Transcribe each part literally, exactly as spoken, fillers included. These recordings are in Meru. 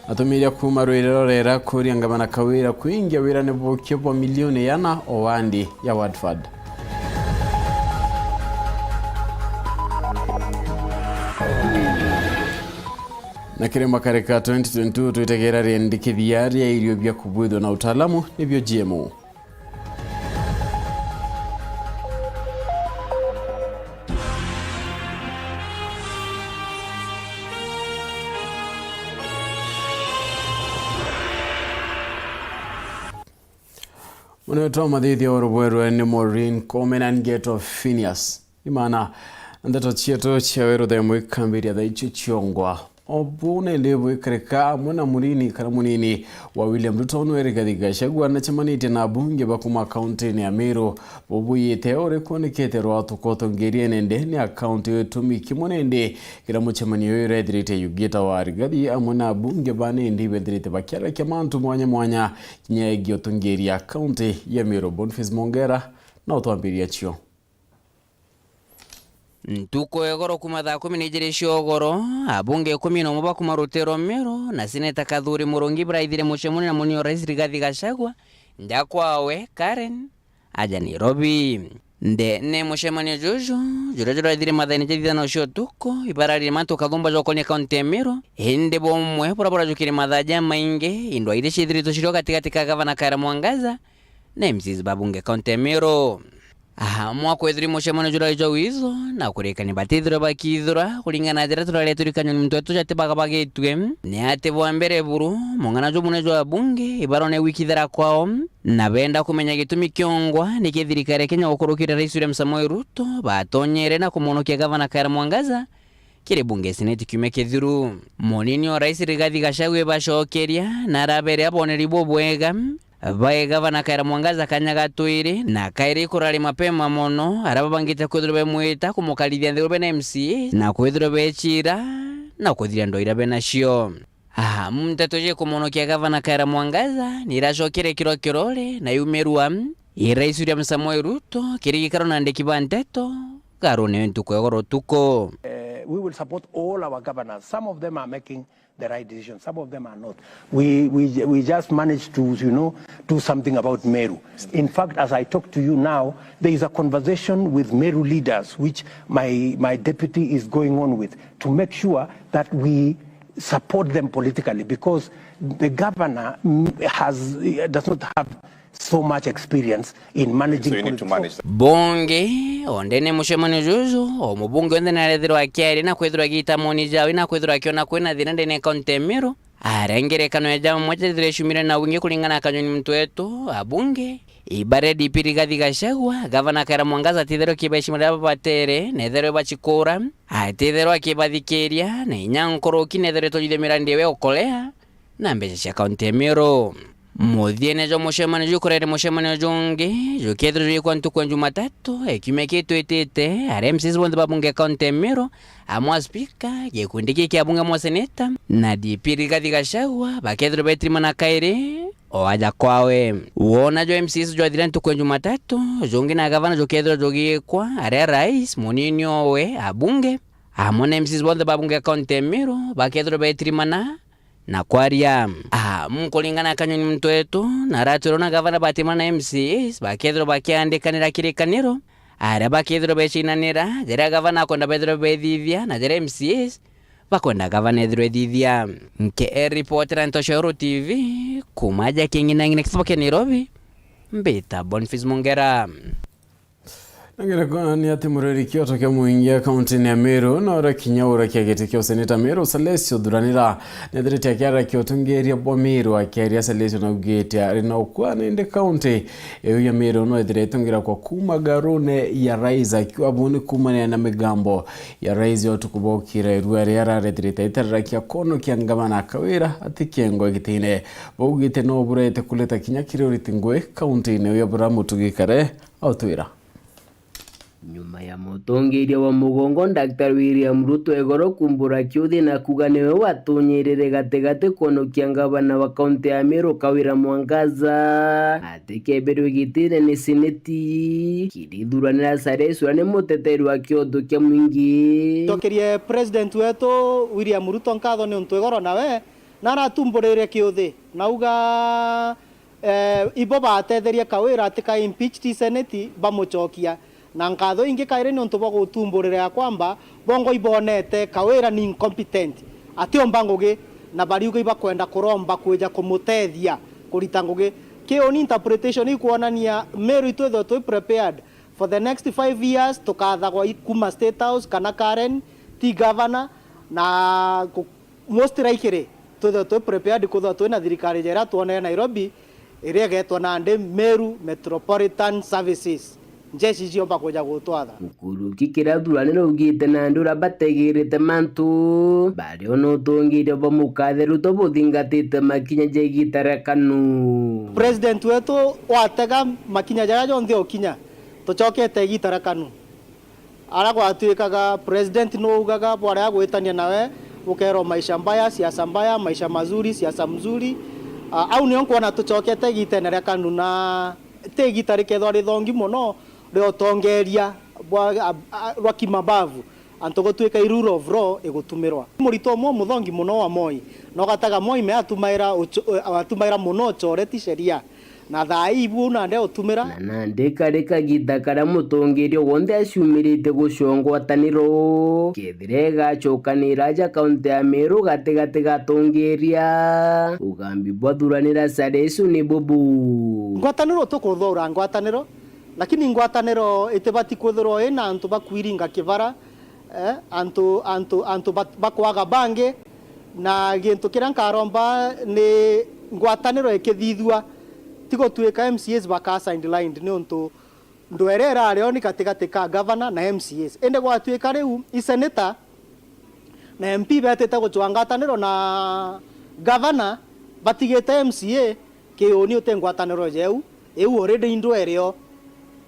Atumiria kuuma Rwiri rorera kuria ngavana Kawira kuingia wirane bukio bwa milioni igana o wandi ya Watford. Na kiri makarika twenty twenty-two, twitegera riendikithia ria irio bia kubwithwa na utaalamu, nibio G M O. Munene wa mathithio urubwerwe ni Maureen Koome na Ngeto Phineas. Imana ndeto cietu cia weru thaa imwe ikambiria thaa icio ciongwa. O buu nindi bwikarika amwe na munini kana munini wa William Ruto nwe Rigathi Gachagua nacemanitie na abunge ba kuuma kauntini ya Meru. Bubwiyite uri kwonekete rwatuko utongeriene nde ni akaunti gitumi kimwe nindi kira mucemanio uyu urethirite yugita wa Rigathi amwe na abunge ba nindi bethirite bakiarakia mantu mwanya mwanya kinya egie utongeria kaunti ya Meru. Boniface Mongera na utwambiria cio. Ntuku ya igoro kuuma thaa kumi na ijiri cia ugoro, abunge ikumi na umwe ba kuuma rutiri rwa Meru na Seneta Kathuri Murungi baraithire mucemanio na munini wa Rais Rigathi Gachagua, nja kwawe Karen, aja Nairobi. Ndene mucemanio juju, juria juraithire mathaine ja thithano cia utuku, ibararire mantu kathumba jokonia kaunti ya Meru, indi bumwe buria burajukire mathaa jamaingi, indwa iria ciithiritwe cirio gatigati ka gavana Kawira Mwangaza na M Cs ba bunge kaunti ya Meru. Amwe akwithirwa mucemanio juria jwa wizo na kurikania batithirwe bakithura kuringana na jaria turaria turikanywa ni muntu wetu jati bagabagitue. Ni ati bwa mbere buru, mung'ana jumwe jwa abunge ibarone gwikithira kwao na benda kumenya gitumi kiongwa niki thirikari ya Kenya gukurukira Rais William Samoei Ruto batonyere na kumunokia gavana Kawira Mwangaza kiri bunge seneti kiumia kithiru. Munini wa Rais Rigathi Gachagua ibacokeria na arabere aboneri bubwega bae gavana Kawira Mwangaza kanya ga twiri, na kairi kurari mapema mono, aria babangite kwithirwa bemwita kumukarithia nthiguru bena M C A na kwithirwa bechira na kuthiria ndo iria benacio. Aha, nteto cia kumunokia gavana Kawira Mwangaza niracokere kirwa kirore na yumirua i Rais William Samoei Ruto kiri gikaro na andiki ba nteto garune ntuku ya igoro utuku. Uh, we will support all our governors. Some of them are making the right decision. Some of them are not. We, we, we just managed to, you know, do something about Meru. In fact, as I talk to you now, there is a conversation with Meru leaders, which my, my deputy is going on with, to make sure that we support them politically, because the governor, mm, has, does not have so much experience in managing. So you need to politics. Manage that. Bunge, o ndene mucemanio juju, o mubunge onthe narethirwa akiaria na kwithirwa agiita moni jawe na kwithirwa akiona kwina thina ndene ya kaunti ya Meru, aria ngerekano ya jamwe jethirwe ciumire na wingi kuringana na kanyoni muntu wetu, abunge, ibare D P Rigathi Gachagua, gavana Kawira Mwangaza atitherwe kibaishima riria babatere, netherwe bachikura, atitherwe akibathikiria, na inya nkuruki netherwe itujithia mirandi iwe ukolea, na mbeca cia kaunti ya Meru. Muthiene jwa mucemanio jukurere mucemanio jungi, jukethirwa jwikwa ntuku ya Jumatatu, e kiumia kitwitite, aria M Cs bonthe ba bunge ya kaunti ya Meru, amwe a spika, gikundi giki kia bunge amwe a seneta, na D P Rigathi Gachagua, bakethirwa betirimana kairi, o aja kwawe. Wona jwa M Cs jwathira ntuku ya Jumatatu, jungi na gavana jukethirwa jugikwa, aria rais, munini owe, abunge, amwe na M Cs bonthe ba bunge ya kaunti ya Meru, bakethirwa betirimana, na kwaria. Ah, nkuringana na kanyoni muntu wetu, na aratwirwa na gavana batimana na M C As, bakethirwa bakiandikanira kirikaniro, aria bakethirwa becinanira, jaria gavana akwenda bethirwe bethithia, na jaria M C As bakwenda gavana ethirwe ethithia. Nke ripotera nto cia Uru T V, kuma aja king'inang'ina kithabo kia Nairobi, mbita Boniface Mongera. Ngerekano ni ati mureri kioto kia muingi kaunti-ini ya Meru na uria kinya urakia giti kia useneta Meru Salesio Thuranira nethirite akiarakia utongeria bwa Meru. Akiaria Salesio naugite ari na ukua nindi kaunti iu ya Meru no ithire itongira kwa kuma garune ya rais akiwa buni kumania na migambo ya rais ya utuku bokira irua ria ararethirite itararakia kono kia ngavana Kawira ati kiengo gitine. Baugite no burete kuleta kinya kiri uriti ngui kaunti-ini iu ya bura mutugi kare autwira. Nyuma ya mutongeria wa mugongo Daktari William Ruto igoro kumbura kiuthi na kuga niwe watunyirire gatigati kwonokia ngavana wa kaunti ya Meru Kawira Mwangaza, atikebirwe gitine ni seneti, kirithurania Salesio ni muteteri wa kioto kia mwingi. Ncokerie President wetu William Ruto nkatho ni untu igoro nawe Naratumburire kiuthi, nauga, eh, ibo batetherie Kawira atika impeached i Senate, bamucokia. Na nkatho ingi kairi niuntu bwa gutumburira ya kwamba bongo ibonete Kawira ni incompetent, atiumba ngugi, na bariuga ibakwenda kuromba kwija kumutethia kurita ngugi. Kiu ni interpretation ikwonania Meru itwithwe twi prepared for the next five years, tukathagwa i-, kuma State House kana Karen ti governor, na ku-, most likely twithwe twi prepared kwithwa twina thirikari jera twonere Nairobi, iria igetwa nandi Meru Metropolitan Services. Njeshi ciomba kuja gutwatha. Nkuruki kiria thuraniro ugite nandi uria bategirite mantu, bari ona utongiria bwa mukatheru to buthingatite makinya ja igita ria KANU. President wetu watega makinya jaria jonthe ukinya, tucokete igita ria KANU. Aria gwatuikaga president nuugaga bwaria gwitania nawe, bukerwa maisha mbaya, siasa mbaya, maisha mazuri, siasa mzuri. Ah, au nio nkwona tucokete igitene ria KANU, na ti igita rikethwa rithongi mono ria utongeria bwa, a, a, rwa kimabavu, antu gutuika i rule of law igutumirwa. Murito umwe muthongi mono wa Moi, na ugataga Moi me atumaira ucho-, atumaira mono ucoreti sheria. Na thaa ii ibu nandi utumira. Na nandi kari kagita karia mutongeria wonthe aciumirite gucua ngwataniro, kethira igacokanira aja kaunti ya Meru gatigati ga atongeria. Ugambi bwa thuranira caria icu ni bubu. Ngwataniro tukuthura ngwataniro, lakini ngwataniro itibati kwithirwa ina antu bakwiringa kibara, eh, antu, antu, antu bat-, bakwaga bangi, na gintu kiria nkaromba ni ngwataniro ikithithua, ti gutuika M C As baka sidelined, niuntu ndwere irario ni gatigati ka governor na M C As. Indi gwatuika riu i senator na M P betite gucwa ngwataniro na governor, batigite M C A, kiuni uti ngwataniro jeu, iu already i ndwere o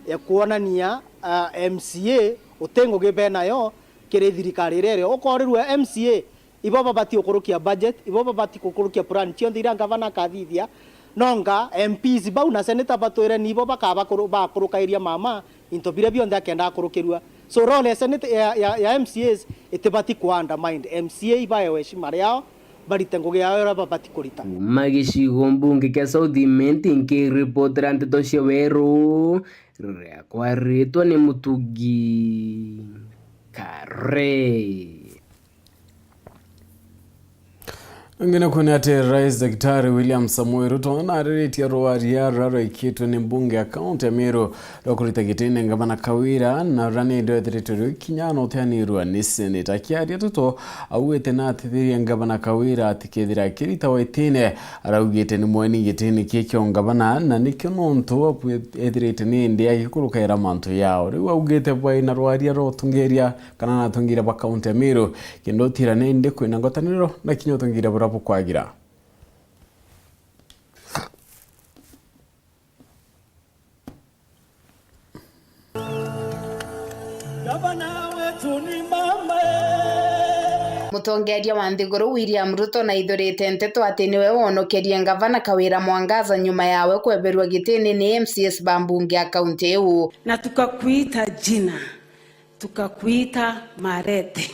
ya kwonania, ah, M C A uti ngugi benayo kiri thirikari iria irio. Ukorirwe M C A, ibo babati gukurukia budget, ibo babati gukurukia plan cionthe iria ngavana akathithia. Nonga M Ps bau na senator batwire nibo bakaba kuru-, bakurukairia mama into biria bionthe akenda akurukirua. So role ya senate, ya, ya, ya M C As itibati ku undermined. M C A ibaewe heshima riao, barite ngugi yao iria babati kurita. Kuma gicigo mbunge kia South Imenti, nkiripotera nteto cia Weru, riakwa ritwa ni Mutugi Kare. Ngina kwona ati Rais Daktari William Samoei Ruto nariritie rwaria ruria rwaikitwe ni mbunge ya kaunti ya Meru rwa kurita gitine ngavana Kawira, na ruria ni ndwethiritwe rwi kinya na uteanirwa ni seneta. Akiaria Ruto augite na atithirie ngavana Kawira atikethira akiritawa itine. Araugite ni mweni gitine kii kio ngavana, na nikio nontu ethirite ni indi agikurukaira mantu yao. Riu augite bwaina rwaria rwa utongeria kana na atongeria ba kaunti ya Meru, kenda utira ni indi kwina ngwataniro na kinya utongeria buria bukwagira. Mutongeria wa nthiguru William Ruto naithurite nteto ati niwe wonokerie ngavana Kawira Mwangaza nyuma yawe kweberua gitini ni M C As ba mbunge ya kaunti iu. Na tukakuita jina, tukakuita marete.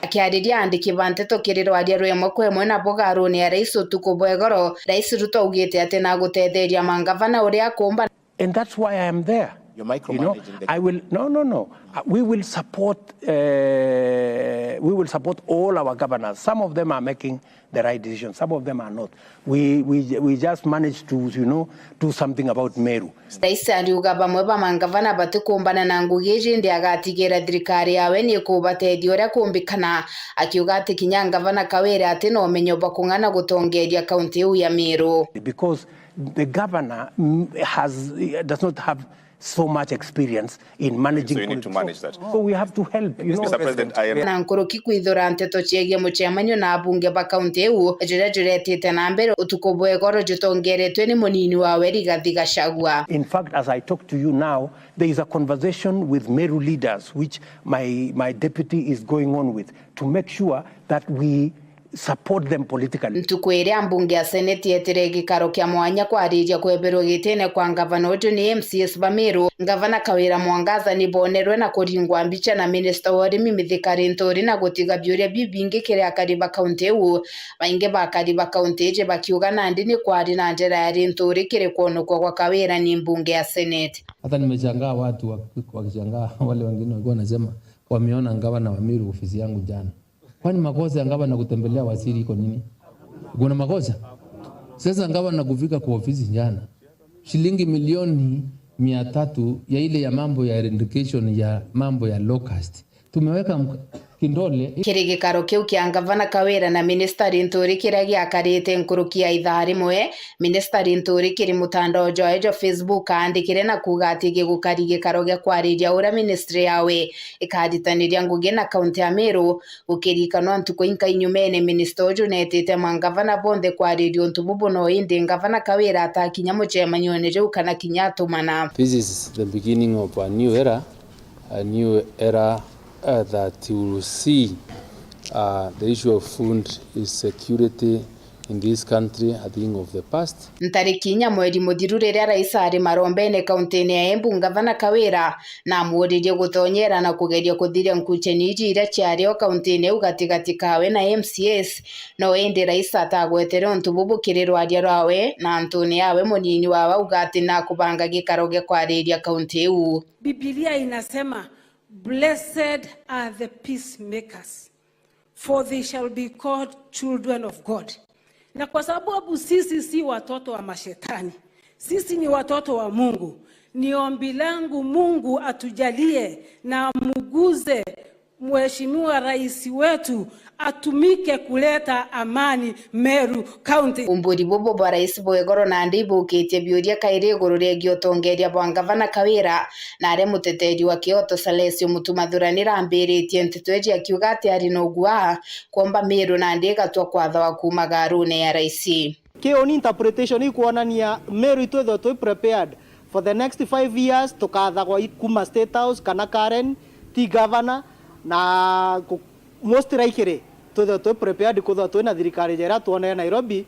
Akiariria aandiki ba nteto kiri rwaria rwa imwe kwa imwe na bugaruni ya Rais utuku bwa igoro, Rais Ruto augite ati nagutetheria mangavana uria akumba. And that's why I am there. You're micromanaging the I will, no, no, no. Uh, we will support, uh, we will support all our governors. Some of them are making the right decision. Some of them are not. We, we, we just managed to, you know, do something about Meru. Rais ariuga bamwe ba mangavana batikumbana na ngugi iji, indi agatigira thirikari yawe ni ikubatethia uria kumbikana, akiuga ati kinya ngavana Kawira ati na umenyo bwa kung'ana gutongeria kaunti iu ya Meru. Because the governor, mm, has, does not have so much experience in managing politics. So you need to manage that. So we have to help, you know. Mister President, I am Na nkuruki kwithura nteto ciegie mucemanio na abunge ba kaunti iu, juria juretite na mbere utuku bwa igoro jutongeretwe ni munini wawe Rigathi Gachagua. In fact, as I talk to you now, there is a conversation with Meru leaders, which my, my deputy is going on with, to make sure that we support them politically. Ntuku iria mbunge ya Seneti yetire gikaro kia mwanya kwariria kweberwa gitine kwa ngavana uju ni M C As ba Meru, Ngavana Kawira Mwangaza ni bonerwe na kuringwa mbicha na minista wa urimi Mithika Linturi na gutiga biuria bibingi kiri akari ba kaunti iu. Baingi ba akari ba kaunti iji bakiuga nandi ni kwari na njira ya Linturi kiri kwonokwa gwa Kawira ni mbunge ya Seneti. Hata nimeshangaa watu wak-, wakishangaa wale wengine walikuwa wanasema wameona ngavana wa Meru ofisi yangu jana. Kwani makosa ya ngavana kutembelea waziri iko nini? Kuna makosa? Sasa ngavana kufika kwa ofisi jana, shilingi milioni mia tatu ya ile ya mambo ya eradication ya mambo ya locust. Tumeweka mk-, kindole. Kiri gikaro kiu kia ngavana Kawira na minista Linturi kiria giakarite nkuruki ya ithaa rimwe, minista Linturi kiri mutandao jwawe jwa Facebook aandikire na kuuga ati gigukari gikaro gia kwariria uria ministry yawe ikaritaniria ngugi na kaunti ya Meru. Gukirikanwa ntuku inkai nyumene, minista uju neetite mangavana bonthe kwariria untu bubu, no indi ngavana Kawira atakinya mucemanione juu kana kinya atumana. This is the beginning of a new era, a new era, uh, that you will see, uh, the issue of food insecurity in this country a thing of the past. Ntariki inya mweri muthiru, riria rais ari marombene kauntine ya Embu, ngavana Kawira na amuuririe gutonyera na kugeria kuthiria nkucheni iji iria ciari o kauntine iu gatigati kawe na M C As. No indi rais atagwetere untu bubu kiri rwaria rwawe, na antune yawe munini wawe auga ati nakubanga gikaro gia kwariria kaunti iu. Bibilia inasema, "Blessed are the peacemakers, for they shall be called children of God." Na kwa sababu sisi si watoto wa mashetani, sisi ni watoto wa Mungu, ni ombi langu Mungu atujalie na amuguze Mheshimiwa Rais wetu atumike kuleta amani Meru County. Umburi bubu bwa rais bwa igoro nandi ibukitie biuria kairi iguru riegie utongeria bwa ngavana Kawira, na aria muteteri wa kioto Salesio Mutuma Thuranira ambiritie nteto iji akiuga ati ari na ugua kwomba Meru nandi igatua kwathawa kuuma garune ya rais. Kiu ni interpretation ikwonania Meru itwithwe twi prepared for the next five years, tukathagwa i-, kuma State House kana Karen ti governor, na ku-, most likely twithwe twi prepared kwithwa twina thirikari jera twonere Nairobi,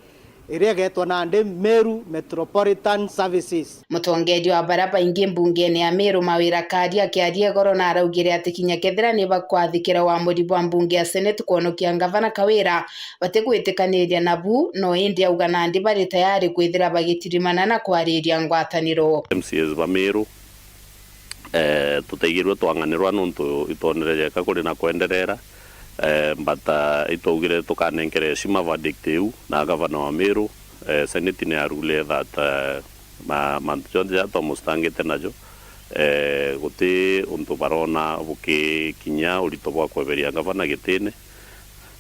iria igetwa nandi Meru Metropolitan Services. Mutongeria wa baria baingi mbungene ya Meru, Mawira Kari, akiaria igoro na araugire ati kinya kethira ni bakwathikira uamuri bwa mbunge ya Senate kwonokia ngavana Kawira, batigwitikaniria nabu, no indi auga nandi bari tayari kwithira bagitirimana na kwariria ngwataniro. M C As ba Meru, eh, tutaigirwe twang'anirwa nontu itwonere jeka kuri na kwenderera, eh, but, ah, itwaugire tukanenkere heshima verdict iu na gavana wa Meru, eh, Senate ni arule that, eh, ma-, mantu jonthe jaria twamustangite najo, eh, guti untu barona bukikinya urito bwa kweberia ngavana gitine.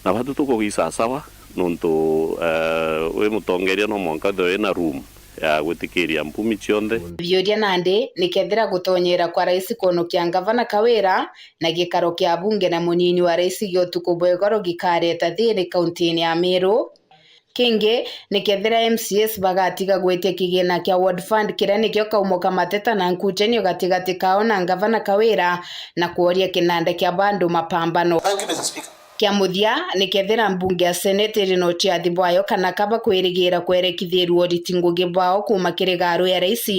Na batu tukugisasawa nontu, eh, wi mutongeria no mwanka withirwe wina room ya gwitikiria mpumi cionthe. Biuria nandi ni kethira gutonyera kwa rais kwonokia ngavana Kawira na gikaro kia bunge na munini wa rais gia utuku bwa igoro gikareta thiri kauntine ya Meru. Kingi, ni kethira M C As bagatiga gwitia kigina kia Ward Fund, kiria nikio kaumo ka mateta na nkuchenio gatigati kao na ngavana Kawira, na kworia kinanda kia bandu mapambano. Thank you, Mister Speaker. Kia muthia, ni kethira mbunge ya Senate iri na uciathi bwayo kana kaba kwirigira kwerekithirua uriti ngugi bwao kuuma kiri garu ya rais,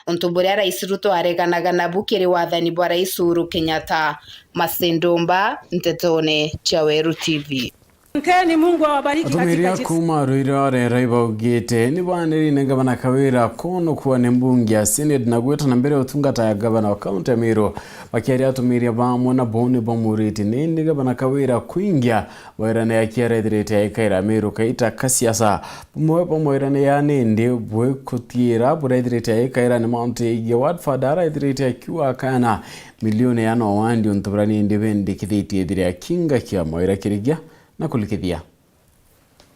untu buria Rais Ruto areganaga nabu kiri wathani bwa Rais Uhuru Kenyatta. Mercy Ndumba, Ntetone cia Weru T V. Asanteni, Mungu awabariki katika jina. Atumiri a kuuma ruiri rwa Rera ibaugite ni baanirine ngavana Kawira kwonokua ni mbunge ya Senate na gwita na mbere utungata ya ngavana wa kaunti ya Meru. Bakiaria atumiri bamwe na bo ni bamurite nindi ngavana Kawira kwingia bwirane akia arethirite aikaira Meru kaita ka siasa. Bumwe bwa mwirane ya nindi bwikutiira burethirite aikaira ni mantu yegie Watford arethirite akiuga akana milioni ya no wandi untu buria nindi bendikithitie ithire akinga kia mwira kirigia na kulikithia.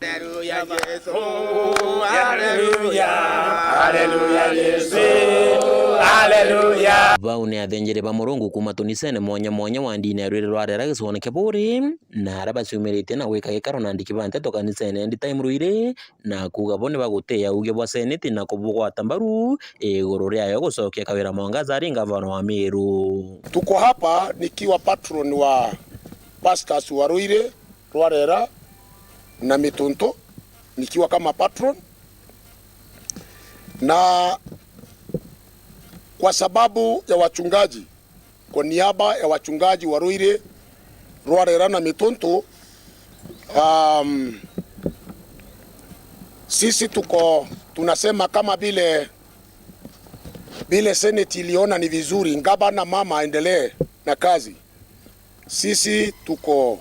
Haleluya, Yesu, haleluya, haleluya, Yesu, haleluya. Bau ni athenjeri ba Murungu kuuma tunisene mwanya mwanya wa ndini ya rwiri rwa Rera gicigone kia Buuri, na aria baciumiritie na gwika gikaro na andiki ba nteto kanisene ya End Time Ruiri, na kuuga bo ni baguteea uuge bwa Seneti na kubugwata mbaru iguru riayo gucokia Kawira Mwangaza ari ngavana wa Meru. Tuko hapa nikiwa patron wa pastors wa Ruiri rwa Rera, na Mituntu nikiwa kama patron, na kwa sababu ya wachungaji, kwa niaba ya wachungaji wa Ruiri, Rwarera na Mituntu, um, sisi tuko tunasema kama vile vile seneti iliona ni vizuri gavana mama aendelee na kazi. Sisi tuko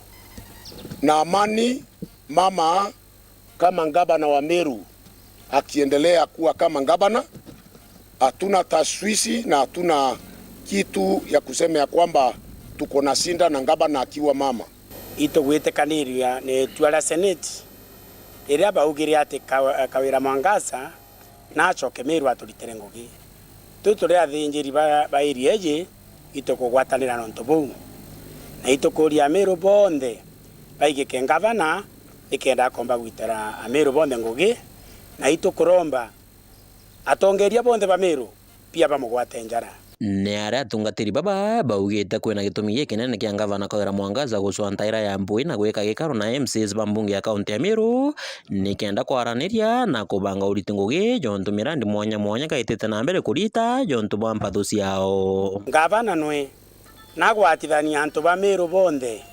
na amani, mama kama gavana wa Meru akiendelea kuwa kama gavana. Hatuna tashwishi na hatuna kitu ya kusema ya kwamba tuko na shida na gavana akiwa mama. Itugwitikaniria ni itua ria seneti riria baugire ati Ka-, Kawira Mwangaza na acoke Meru aturitire ngugi. Twi turi athinjiri ba, ba area iji, itukugwatanira nontu buu. Na itukuria Ameru bonthe baigike ngavana nikenda akomba gwitira Ameru bonthe ngugi, na itukuromba atongeria bonthe ba Meru pia bamugwate njara. Ni aria atungatiri baba baugite kwina gitumi gikinene kia ngavana Kawira Mwangaza gucwa ntaira ya mpui na gwika gikaro na M C As ba mbunge ya kaunti ya Meru, nikenda kwaraniria na kubanga uriti ngugi jontu mirandi mwanya mwanya gaitite na mbere kurita jontu bwa mpathu ciao. Ngavana nwe nagwatithania antu ba Meru bonthe,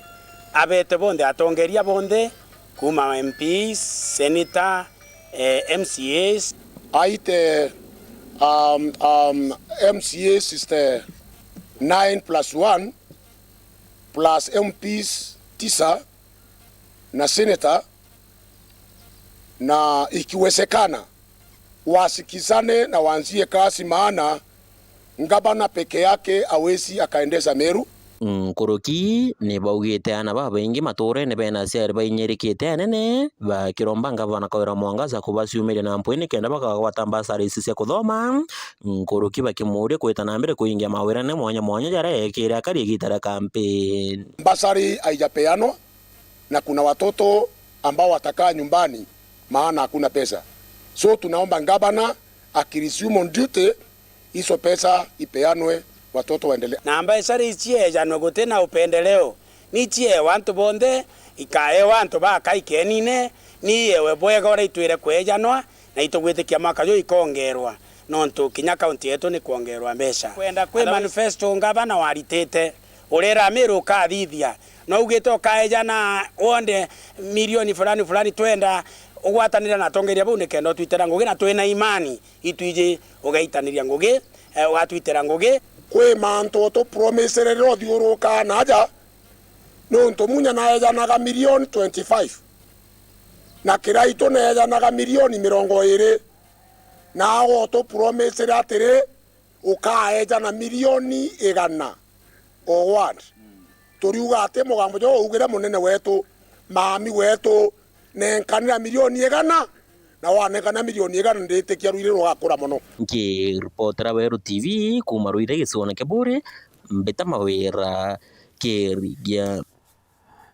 abete bonthe, atongeria bonthe, kuma M Ps, senator, eh, M C As. Aite, um, um, M C As is the nine plus one plus M Ps tisa na senator, na ikiwezekana wasikizane na wanzie kazi, maana ngavana peke yake hawezi akaendesha Meru. Nkuruki ni baugite ana babaingi maturene bena aciari bainyirikite anene, bakiromba ngavana Kawira Mwangaza kubaciumiria na mpui nikenda bakagwata mbasaris cia kuthoma, nkuruki bakimuuria kwita na mbere kuingia mawirane mwanya mwanya jaria ekire akari igita ria kampeni. Mbasari haijapeanwa na kuna watoto ambao watakaa nyumbani maana hakuna pesa. So tunaomba gavana akiresume on duty, hizo pesa ipeanwe, watoto waendelee. Na mbasaris ciejanwe guti na upendeleo, ni ciewa antu bonthe, ikaewa antu bakai kenine, ni iewe bwega uria itwire kwejanwa, na itugwitikia mwaka juu ikongerwa, nontu kinya kaunti yetu ni kwongerwa mbeca. Kwenda kwi manifesto ngavana waritite, urera Ameru ukathithia, na ugite ukaejana wonde milioni fulani fulani, twenda ugwatanira na atongeria bau nikenda utwitira ngugi, na twina imani itwiji ugaitaniria ngugi, eh, ugatwitira ngugi. Kwi mantu utupromisire riria uthiurukaa na aja, nontu Munya naejanaga milioni twenty-five, na Kiraitu neejanaga milioni mirongo iri, na agwe utupromisire atiri, ukaejana milioni igana o ward. Turiuga ati mugambo juu ugire munene wetu, mami wetu, nenkanira milioni igana, na wanenkanira milioni igana, nditikia Ruiri rugakura mono. Nkiripotera Weru T V kuuma Ruiri gicigoone kia Buuri, Mbita Mawira, Kirigia.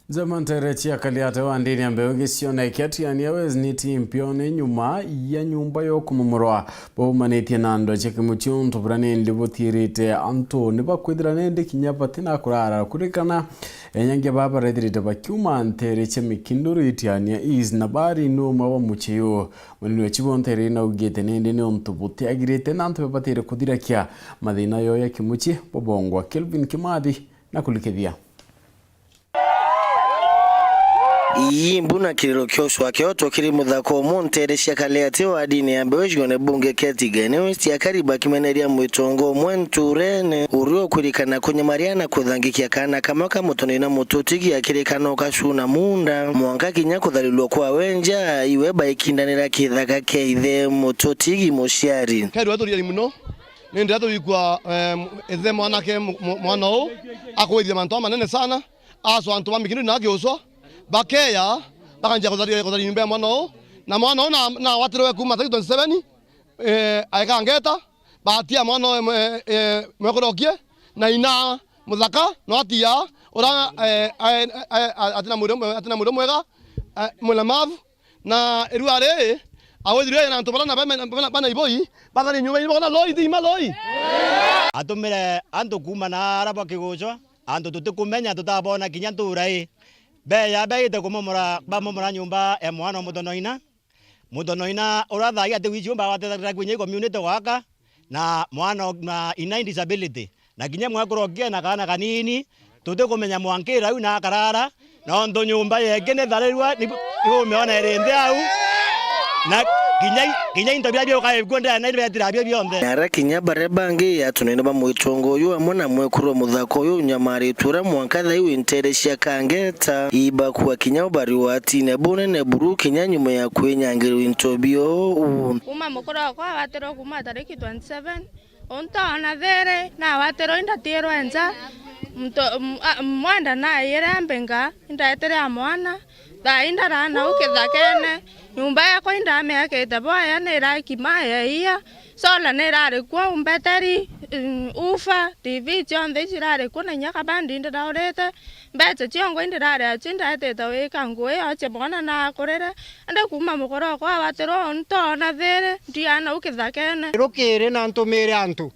Njama ntere cia Kaliate wa ndini ya mbeu gicione kia Tiania West ni ti mpione nyuma ya nyumba ya ukumumurwa baumanitie na andu cia kimucio untu buria nindi butiirite antu ni bakwithira nindi kinya bati na kurara kurikana enyangia baba barethirite bakiuma ntere cia Mikinduru Tiania East na bari numa wa mucii uu. Munini wa chibo ntere inaugite nindi ni untu butiagirite na antu babatire kuthirakia mathina yoo ya kimuci bobongwa. Kelvin Kimathi na kulikithia. Ii mbuna kiriro kia ucwake oto kiri muthaka umwe ntere cia Kaliati wa dini ya mbeu cione bunge kia Tigania West akari bakimeneria mwitongo umwe nturene uria ukwirikana kunyamaria na kuthangikia kana kamwe ka mutoni na mututigi akirikana ukacuna munda mwanka kinya kutharilwa kwa wenja iwe baikindanira kithaka kia ithe mututigi muciari. Kerwa turia muno. Nindira tuigua, em, ithe mwanake mu-, mu-, mwana uu akwithire mantu amanene sana, acwa antu ba Mikinduri na akiucwa, bakeya, bakanjia kutharia, kutharia nyumba ya mwana uu, na mwana uu na, na watirwe kuuma twenty twenty-seven, eh, aeka ngeta, batia mwana uu, eh, eh, mwekuru okie, na ina muthaka, no atia, ura, eh, ae-, ae-, atina mwiri mwe-, atina mwiri mwega, eh, mulemavu, Na irua riri, awithirwe na antu bara na bana, bana, bana iboi, bathari nyumba ibona loi, nthima loi. Atumire antu kuuma na ara bakigucwa, antu tutikumenya tutabona kinya ntura ii. Beya beite kumomora, bamomora nyumba ya mwana o muthonoina. Muthonoina uria thaa ii ati wici umba watethagirira kinya i community gwaka, na mwana o-, na ina i disability. Na kinya mwekuru okie na kaana kanini, tutikumenya mwanka irau na akarara, nontu nyumba yengi ni tharirua, ni, ni umiona iri nthi au. Na kinya, kinya into biria biukaibua ndene ni betira bio bionthe. Na aria kinya baria bangi atunene ba mwitongo uyu amwe na mwekuru wa muthaka uyu unyamaritue uria mwanka thaiu intere cia kangeta ibakua kinya ubari wa tine bunene buru kinya nyuma ya kwinyangirwa into bio. Kuma mukuru wakwa awatirwe kuma tariki twenty-seven, untu ona thiri, nawatirwe indatirwe nja, mto-, m-, a-, mwenda naiyire mbinga, indaetire a mwana, thaa ii ndaraana u kithakene, nyumba yakwa indamiakite bwaya, niraki maya iya, sola nirari kuo, mbeteri, mm, ufa, T V cionthe icirari kuo, na inya kabandi ndiraurite, mbeca ciongo indirari acio indaetite wika ngui oche mwana na akurire, indi kuma mukoro okwa awatirwa untu ona thiri, ndiana u kithakene. Rukiri na ntumire antu,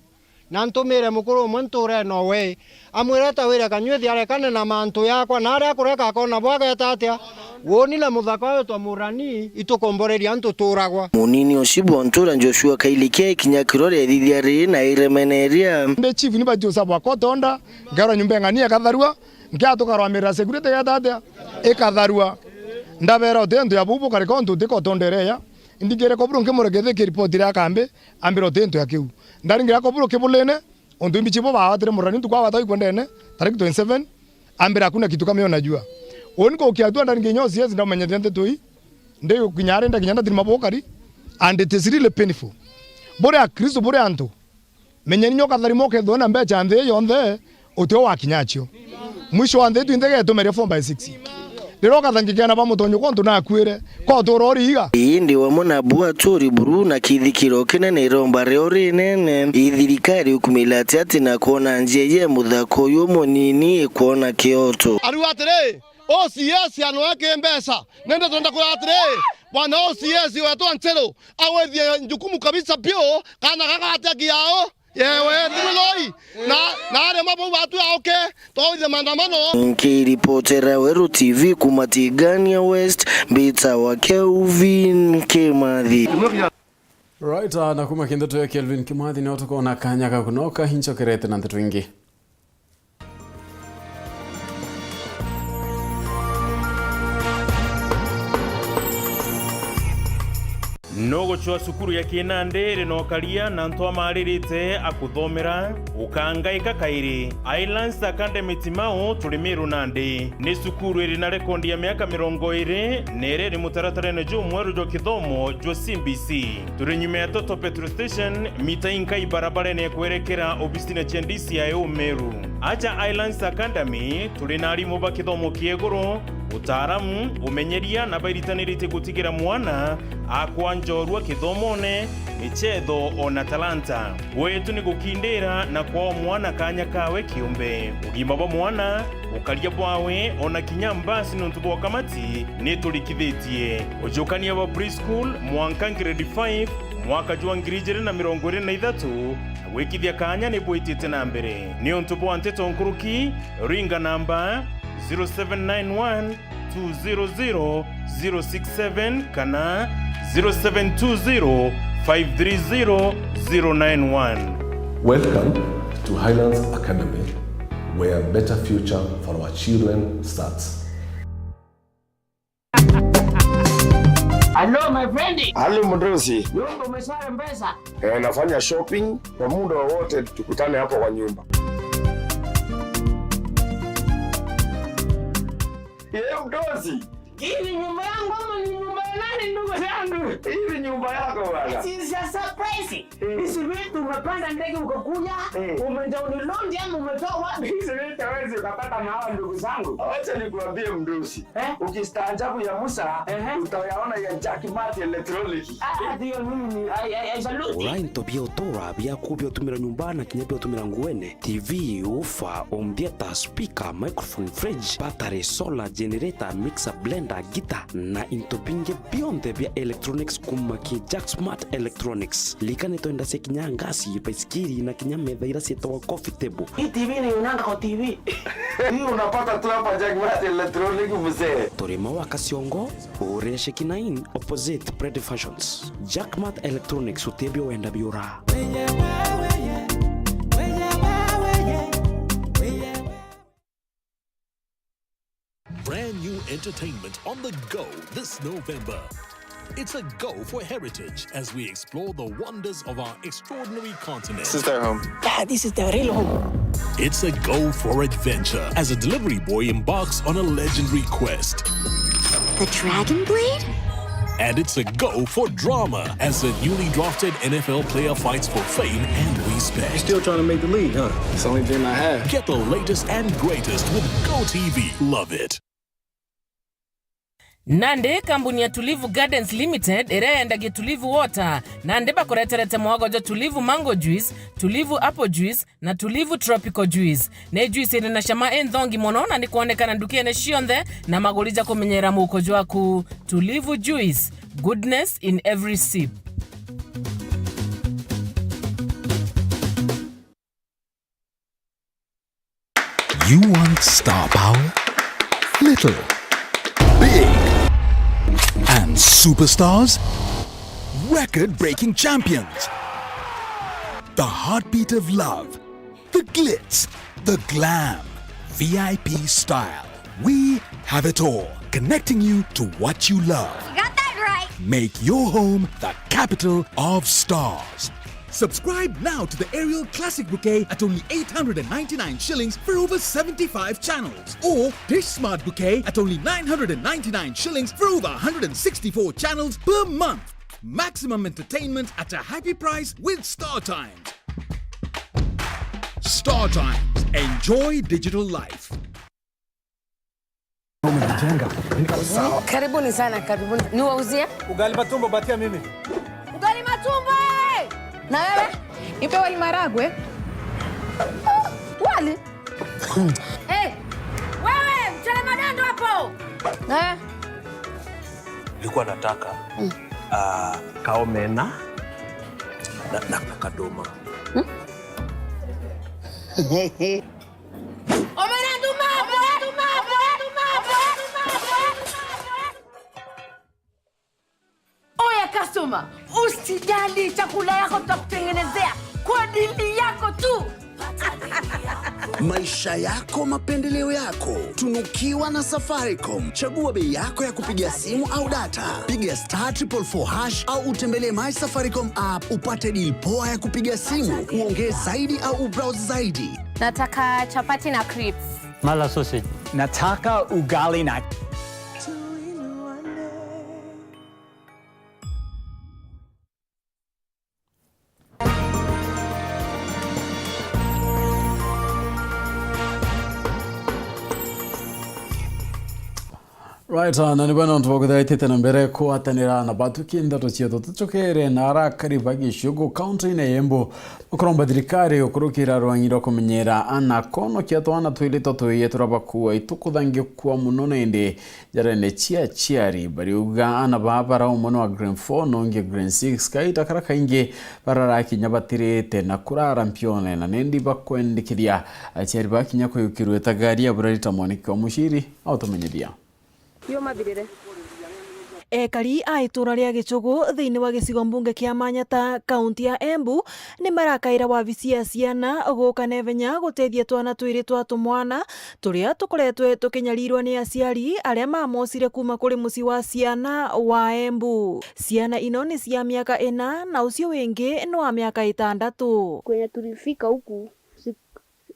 na ntumire mukuru umwe nturene owe, amwire, "Tawire kanyuithi arekane na mantu yakwa, na aria akureka akona bwageta atia? Woni na muthaka uyu twa murani, itukomboreria antu turagwa." Munini ucio bwa ntura Joshua Kailikia ikinya kirore ethithia ri na iremeneria. Ndi chief ni bati usabwa kotonda, nkerwa nyumba eng'ani ekatharua, nkia tukarwamirira security geta atia? Ikatharua. Ndabera uti ntu ya bubu kareka untu utikotondereya. Indingire koburu nkimureke thiki report ria kambi, ambira uti ntu ya kiu. Ndaringira koburu kibulene, untu imbichi bo baatire murani ntu kwa bata ikwendene, tariki twenty-seven, ambira hakuna kitu kama hiyo najua. Uni kukia tu ndari nginya O C S ndamenyete nteto ii, ndi kinya ari ndakinya ndatirima bukari, and it is really painful. Buri Akristo, buri antu, menyeni nyo katharima ukethwa na mbecha nthi yonthe, utio wakinya acio. Mwisho wa nthi twinthe getumeria four by six. Riria ukathangikia na bamutonyo kwa untu nakuire, kwa utura uri iga. Indi wamwe na bu aturi buru na kithikiro kinene iromba rio rinene, i thirikari ukumila ati ati na kwona njia ye muthaka uyu munini ikwona kioto. Ariu atiri, O C S anoe ki mbeca, nende twenda kwira atiri, bwana O C S wetu Anchelo, awethie jukumu kabisa biu, kana gagatia kiao. Yewe, tini loi. Na, na arema bau batu auke, twauthie maandamano. Nkiripotera Weru T V kuma Tigania West, mbita wa Kelvin Kimathi. Right, ah, na kuma kintu twe Kelvin Kimathi, nio tukona kanya ga kunoka hinchokerete na nteto ingi. Nugucwa cukuru ya Kinandi iri na ukaria na antu amaririte akuthomera, ukangaika kairi. Islands Academy Timau turi Miru Nandi. Ni cukuru iri na rekondi ya miaka mirongo iri, na iri iri mutaratarene jumweru jwa kithomo jwa C B C. Turi nyuma ya Total Petrol Station, mita inka ibarabarene ya kwerekera obisine cia D C I O Meru. Aja Islands Academy, turi na arimu ba kithomo kia iguru, utaaramu, umenyeria na bairitaniritie gutigira mwana akwa njorua kithomone, michetho, ona talanta. Gwetu ni gukindira na kwaa mwana kanya kawe kiumbe. Ugima bwa mwana, ukaria bwawe, ona kinya mbasi nontu bwa ukamati ni turikithitie. Ujukania bwa preschool mwanka grade five, mwaka jwa ngiri ijiri na mirongo iri na ithatu, na gwikithia kanya ni bwitite na mbere. Niuntu bwa nteto nkuruki, ringa namba zero seven nine one two zero zero zero six seven kana zero seven two zero five three zero zero nine one. Welcome to Highlands Academy, where better future for our children starts. Hello, my friend. Hello, mdosi. Nyumba umeswara mpesa? Eh, nafanya shopping kwa muda wowote, tukutane hapo kwa nyumba. Yeye mdosi. Hii ni nyumba yangu ama ni nyumba ya nani, ndugu yangu? Hii ni nyumba yako bwana. It is a surprise. Eh. Hizi vitu umepanda ndege ukakuja, eh, umeja unilondi ama umetoa wapi? Hizi vitu hawezi ukapata na hawa ndugu zangu. Acha nikuambie mdosi. Eh? Ukistaajabu ya Musa, ehe, utayaona ya Jack Mati Electronic. Ah, ndio mimi ni, I, I, I salute. Ura into bia utura biaku bia utumira nyumba na kinya bia utumira nguene, T V, ufa, home theater, speaker, microphone, fridge, battery, solar, generator, mixer, blender, ndagita na into bingi bionthe bia electronics kuma ki Jack Smart Electronics. Lika ni twenda cia kinya ngasi, baisikiri na kinya metha ira cietagwa coffee table. Hii T V ni unanga kwa T V. Hii unapata tu hapa Jack Smart Electronic, mzee. Turi Maua Kaciongo, Uria Sheki nine, opposite Pretty Fashions. Jack Smart Electronics, utebio wenda biura. Brand new entertainment on the go this November. It's a go for heritage as we explore the wonders of our extraordinary continent. This is their home. Yeah, this is their real home. It's a go for adventure as a delivery boy embarks on a legendary quest. The Dragon Blade? And it's a go for drama as a newly drafted N F L player fights for fame and respect. You're still trying to make the league, huh? It's the only dream I have. Get the latest and greatest with Go T V. Love it. Nandi kambuni ya Tulivu Gardens Limited iria yendagia Tulivu Water, nandi bakureterete mwago jwa Tulivu Mango Juice, Tulivu Apple Juice, na Tulivu Tropical Juice. Ni juice iri na cama inthongi mono na ni kwonekana ndukene cionthe na maguri ja kumenyera muuko jwaku. Tulivu Juice, goodness in every sip. You want star power? Little. Big. And superstars? Record-breaking champions. The heartbeat of love. The glitz, the glam, V I P style. We have it all, connecting you to what you love. You got that right. Make your home the capital of stars. Subscribe now to the Aerial Classic Bouquet at only eight hundred and ninety-nine shillings for over seventy-five channels, or Dish Smart Bouquet at only nine hundred and ninety-nine shillings for over one hundred and sixty-four channels per month. Maximum entertainment at a happy price with StarTimes. StarTimes. Enjoy digital life. Umejijenga. Sawa. Karibuni sana, karibuni. Niwauzie? Ugali matumbo, batia mimi. Ugali matumbo, eh! Na wewe? Nipe wali maragwe. Wali? Eh, wewe, mchele madando hapo. Eh. Nilikuwa nataka, ah, kaomena na, na kadoma. Omena nduma, omena nduma, omena nduma, omena nduma. Oya customer, usijali, chakula yako tutakutengenezea kwa dili yako tu. Maisha yako, mapendeleo yako. Tunukiwa na Safaricom. Chagua bei yako ya kupiga simu au data. Piga star triple four hash au utembelee My Safaricom app upate deal poa ya kupiga simu, uongee zaidi au ubrowse zaidi. Nataka chapati na crips. Mala sausage. Nataka ugali na Right, na ni bwena untu bwa kwithira itite na mbere kwatanira na batuki ndeto cietu. Tucokere na arakari ba Gicugu, kaunti-ini ya Embu, bakuromba thirikari gukurukira rwangi rwa kumenyera ana konokia twana twiri twa tuiye turia bakua itukuthangi kwa muno nindi njarene cia aciari. Bariuga ana baa bara umwe ni wa grade four na ungi grade six, kaita karia kaingi bararakinya batirite na kurara mpione, na nindi bakwendikithia aciari bakinya kuyukirua itagari ya burari ta mwaniki wa muciri autumenyithia. Yo mathirire. Ekari a itura ria Gichugu thiini wa gicigo mbunge kia Manyata, kaunti ya Embu, ni marakaira wabici ya ciana guka na ivenya gutethia twana twiri twa tumwana turia tukoretwe tukinyarirwa ni aciari aria mamocire kuuma kuri mucii wa ciana wa Embu. Ciana ino ni cia miaka ina na ucio wingi ni wa miaka itandatu. Kwenye tulifika huku, si-,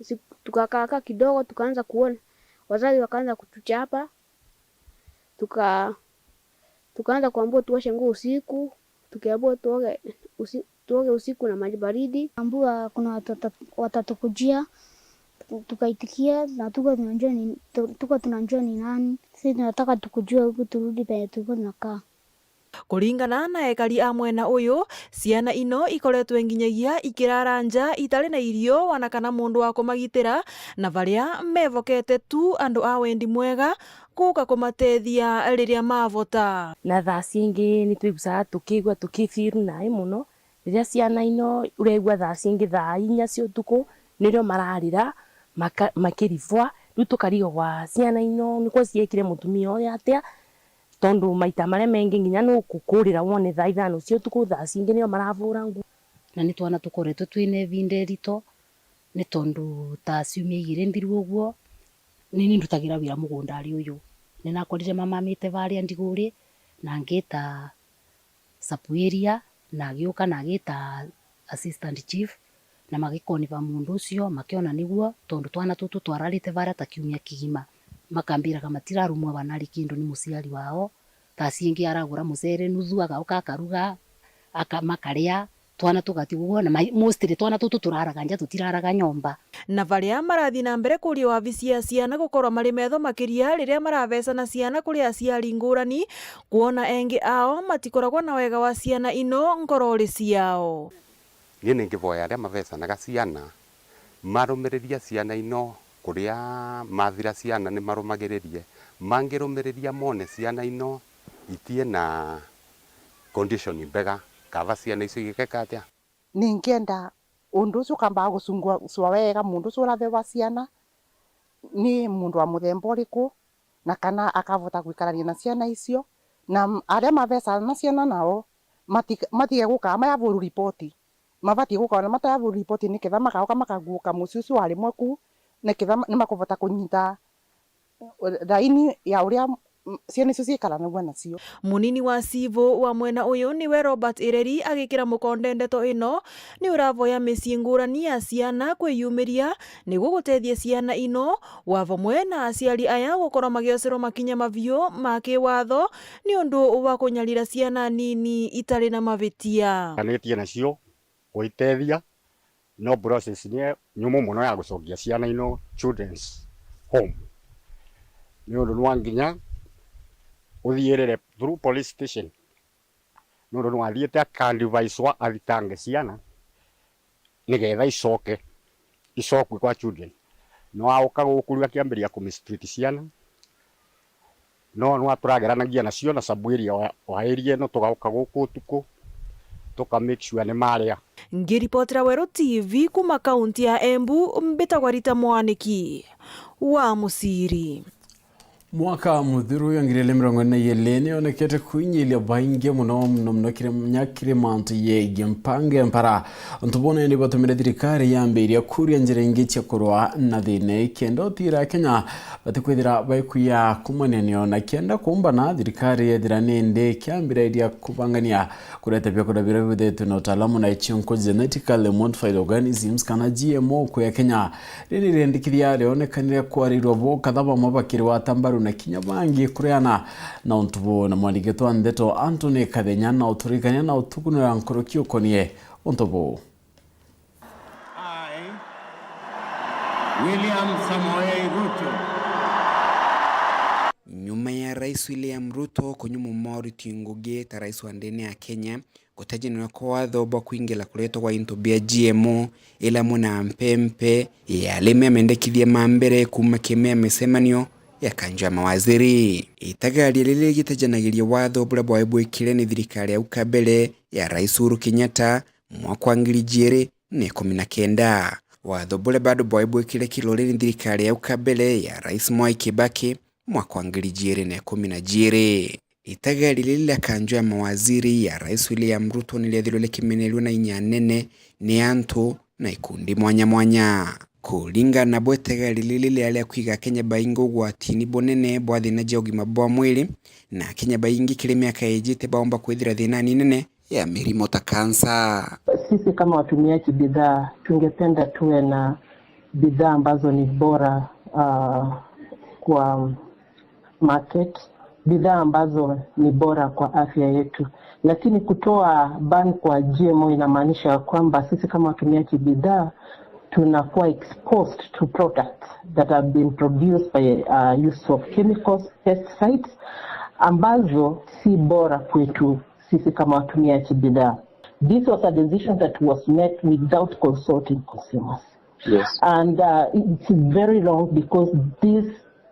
si-, tukakaa kidogo, tukaanza kuona, wazazi wakaanza kutuchapa, tuka-, tukaanza kuambiwa tuoshe nguo usiku, tukiambiwa tuoge usi-, tuoge usiku na maji baridi. Ambua kuna watu watatu, watatukujia, tukaitikia, na tuko tunajua ni, tu-, tuko tunajua ni nani. Sisi tunataka tukujue huku turudi penye tulikuwa tunakaa. Kuringana na ekari a mwena uyu, ciana ino ikoretwe nginyagia ikirara nja itari na irio wana kana mundu wa kumagitira, na baria mevokete tu andu a wendi mwega guka kumatethia riria mavota. Na thaa cingi ni twigucaga tukigua tukifeel nae mono, riria ciana ino uregua thaa cingi thaa inya cia utuku nirio mararira maka-, makiribwa. Riu tukarigagwa ciana ino nikwa ciekire mutumia uyu atia, tondu maita maria mengi nginya nukukurira wone thaa ithano cia utuku, thaa cingi nirio maravura ngu. Na ni twana tukoretwe twina ibinda irito, ni tondu ta ciumia igiri nthiru uguo, ni ni ndutagira wira mugundari uyu. Ni nakorire mamamite baria ndiguri, na ngita sub area, na agiuka na agita assistant chief, na magikoniba mundu ucio, makiona niguo, tondu twana tutu twararite baria ta kiumia kigima. Makambiraga matirarumwa banari kindu ni muciari wao. Thaa cingi aragura mucere nuthu, agauka akaruga, aka-, makaria, twana tugati uguo, na ma-, mostly twana tutu turaraga nja, tutiraraga nyomba. Na baria marathi na mbere kuria wabici ya ciana gukorwa mari metho makiria riria marabeca na ciana kuri aciari ngurani, kwona engi ao matikoragwa na wega wa ciana ino ngorori ciao. Ni ningivoya aria mabecanaga ciana marumiriria ciana ino kuria mathira ciana ni marumagiririe, mangirumiriria mone ciana ino itie na condition mbega, kaba ciana icio igikeka atia? Ningienda undu ucio ukambaga gucungwa wega, mundu ucio urathewa ciana ni mundu wa muthemba uriku, na kana akavota gwikarania na ciana icio, na m-, aria maveca na ciana nao mati-, matige gukaa mayavuru ripoti. Mabatie gukaa na matayavuru ripoti, niketha makauka makaguuka mucii ucio wa rimwe ku, niketha ma-, nimakuvota kunyita raini ya uria, mm, ciana icio ciikaranagua nacio. Munini wa cibu wa mwena uyu niwe Robert Ireri agikira mukonde ndeto ino, ni uravoya micii ngurani ya ciana kwiyumiria niguo gutethia ciana ino, wa vamwe na aciari aya gukorwa magiocerwa makinya maviu ma kiwatho ni undu wa kunyarira ciana nini itari na mavitia. Kanitie nacio kuitethia, no process ni nyumu mono ya gucokia ciana ino children's home. Ni undu nwa nginya uthiirire through police station, nondu nwathiite akadvicewa athitange ciana nigetha icoke, icokue kwa children. No auka guku riu akiambiria kumistreat ciana, no nwa turageranagia nacio na sub area wa, wa area ino, tugauka guku utuku, tuka make sure ni maria. Ngiripotera Weru T V kuma kaunti ya Embu, mbitagwa Rita Mwaniki wa Muciri. Mwaka muthiru uyu wa ngiri igiri na mirongo iri na iiri ni onekete kwinyiiria baingi mono, mono, mono kiri, nya kiri mantu yegie mpango ya mpara. Untu buu ni batumire thirikari yambiria kuria njira ingi cia kurwa na thina ii kenda utiira Akenya batikwithira baikuya kumanenio, na kenda kuumbana thirikari yethira nindi ikiambiriria kubangania kureta biakura biria bibuthetwe na utaalamu na ichunku, genetically modified organisms, kana G M O, kwi Akenya. Riri riendekithia rionekanire kwarirwa bo kadhaa bamwe bakiri wata mbaru na kinya bangi kureana na untu buu, na mwandiki wa ndeto Anthony Kathenya na uturikania na utugunira nkuruki ukonie untu buu. I, William Samoei Ruto. Nyuma ya Rais William Ruto kunyumwa moritũ ngugi ta rais wa ndene ya Kenya, gutajanirwa kwa watho bwa kwingila kuretwa gwa into bia G M O, ila muna mpempe ya arimi amendekithia ma mbere kuma kime ya micemanio ya kanjo ya mawaziri. Itagaria riri rigitajanagiria watho buria bwae bwikire ni thirikari ya uka mbere ya Rais Uhuru Kenyatta mwaka wa ngiri ijiri na ikumi na kenda. Watho buria bado bwae bwikire kirori ni thirikari ya uka mbere ya Rais Mwai Kibaki mwaka wa ngiri ijiri na ikumi na ijiri. Itagaria riri ria kanjo ya mawaziri ya Rais William Ruto ni riethirwe rikimenerua na inya nene ni antu na ikundi mwanya mwanya. Kuringana nabo, itagaria riri riria ria kwiga Akenya baingi ugwatini bunene bwa thina cia ugima bwa mwiri, na Akenya baingi kiri miaka ijite baumba kwithira thinani nene ya mirimo ta kansa. Sisi kama watumiaji bidhaa, tungependa tuwe na bidhaa ambazo ni bora, ah, kwa market, bidhaa ambazo ni bora kwa afya yetu. Lakini kutoa ban kwa G M O inamaanisha kwamba sisi kama watumiaji bidhaa tunakuwa exposed to products that have been produced by, uh, use of chemicals, pesticides, ambazo si bora kwetu sisi kama watumiaji bidhaa. This was a decision that was made without consulting consumers. Yes. And uh, it's very wrong because this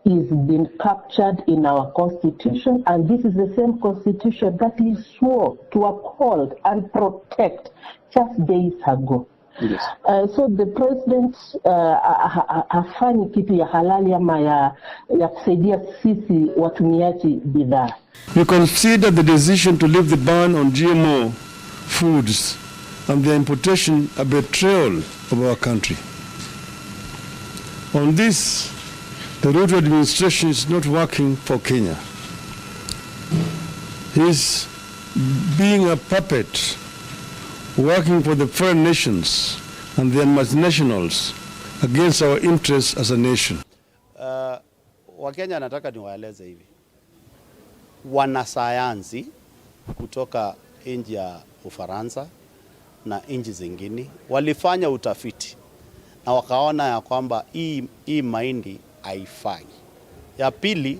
is been captured in our constitution, and this is the same constitution that he swore to uphold and protect just days ago. Yes. Uh, so the president uh, ha- ha- ha- hafanyi kitu ya halali ama ya, ya kusaidia sisi watumiaji bidhaa. We consider the decision to lift the ban on G M O foods and their importation a betrayal of our country. On this, the Ruto administration is not working for Kenya. He is being a puppet, working for the foreign nations and their multinationals against our interests as a nation. Uh, Wakenya, nataka niwaeleze hivi. Wanasayansi kutoka nchi ya Ufaransa na nchi zingine walifanya utafiti na wakaona ya kwamba hii, hii mahindi haifai. Ya pili,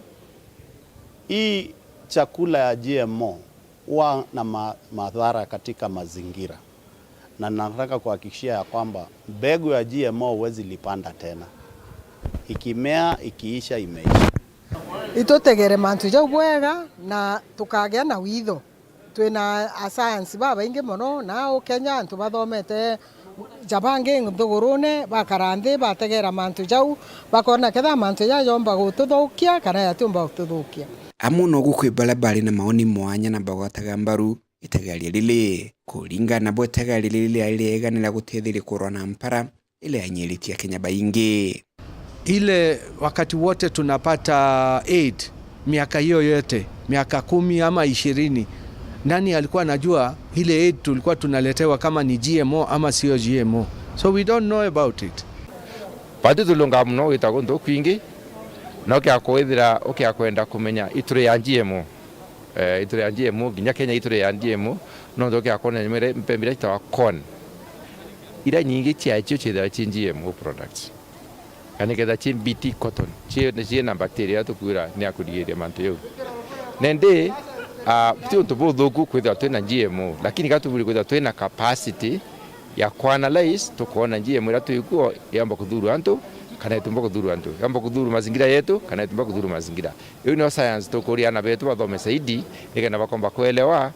hii chakula ya G M O huwa na ma-, madhara katika mazingira, na nataka kuhakikishia ya kwamba mbegu ya G M O huwezi lipanda tena, ikimea, ikiisha, imeisha. Itutegere mantu jau bwega na tukagea na witho. Twina asayansi babaingi mono na au Kenya, antu bathomete ja bangi nthugurune, bakara nthi, bategera mantu jau, bakona ketha mantu ja jomba gututhukia kana jatiumba gututhukia. Amwe nogu kwi baria bari na maoni mwanya na bagwataga mbaru itagaria riri. Kuringana nabo, itagaria riri riari riega ni ria gutetheria kurwa na mpara iria yanyiritie Akenya baingi. Ile wakati wote tunapata aid, miaka hiyo yote, miaka kumi ama ishirini, nani alikuwa anajua ile aid tulikuwa tunaletewa kama ni G M O ama sio G M O? So we don't know about it. Batu tulunga muno gwita guntu kwingi, na ukia kwithira, ukia kwenda kumenya ituri ya G M O. Eh, ituri ya G M O, nginya Kenya ituri ya G M O, no ndoke akona nyumire mpembe iria itawa corn. Iria nyingi ciacio ciithira ci G M O products. Kana ketha ci B T cotton, ci, ci na bacteria iria tukwira ni ya kurigiria mantu jau. Nende, ah, ti untu buthuku kwithirwa twina G M O, lakini ka tuburi kwithirwa twina capacity ya kuanalyze, tukoona G M O iria twikuo yamba kuthuru antu, kana itumba kuthuru antu, yamba kuthuru mazingira yetu, kana itumba kuthuru mazingira. Iu nio science tukuria ana betu bathome zaidi, nikenda bakomba kuelewa,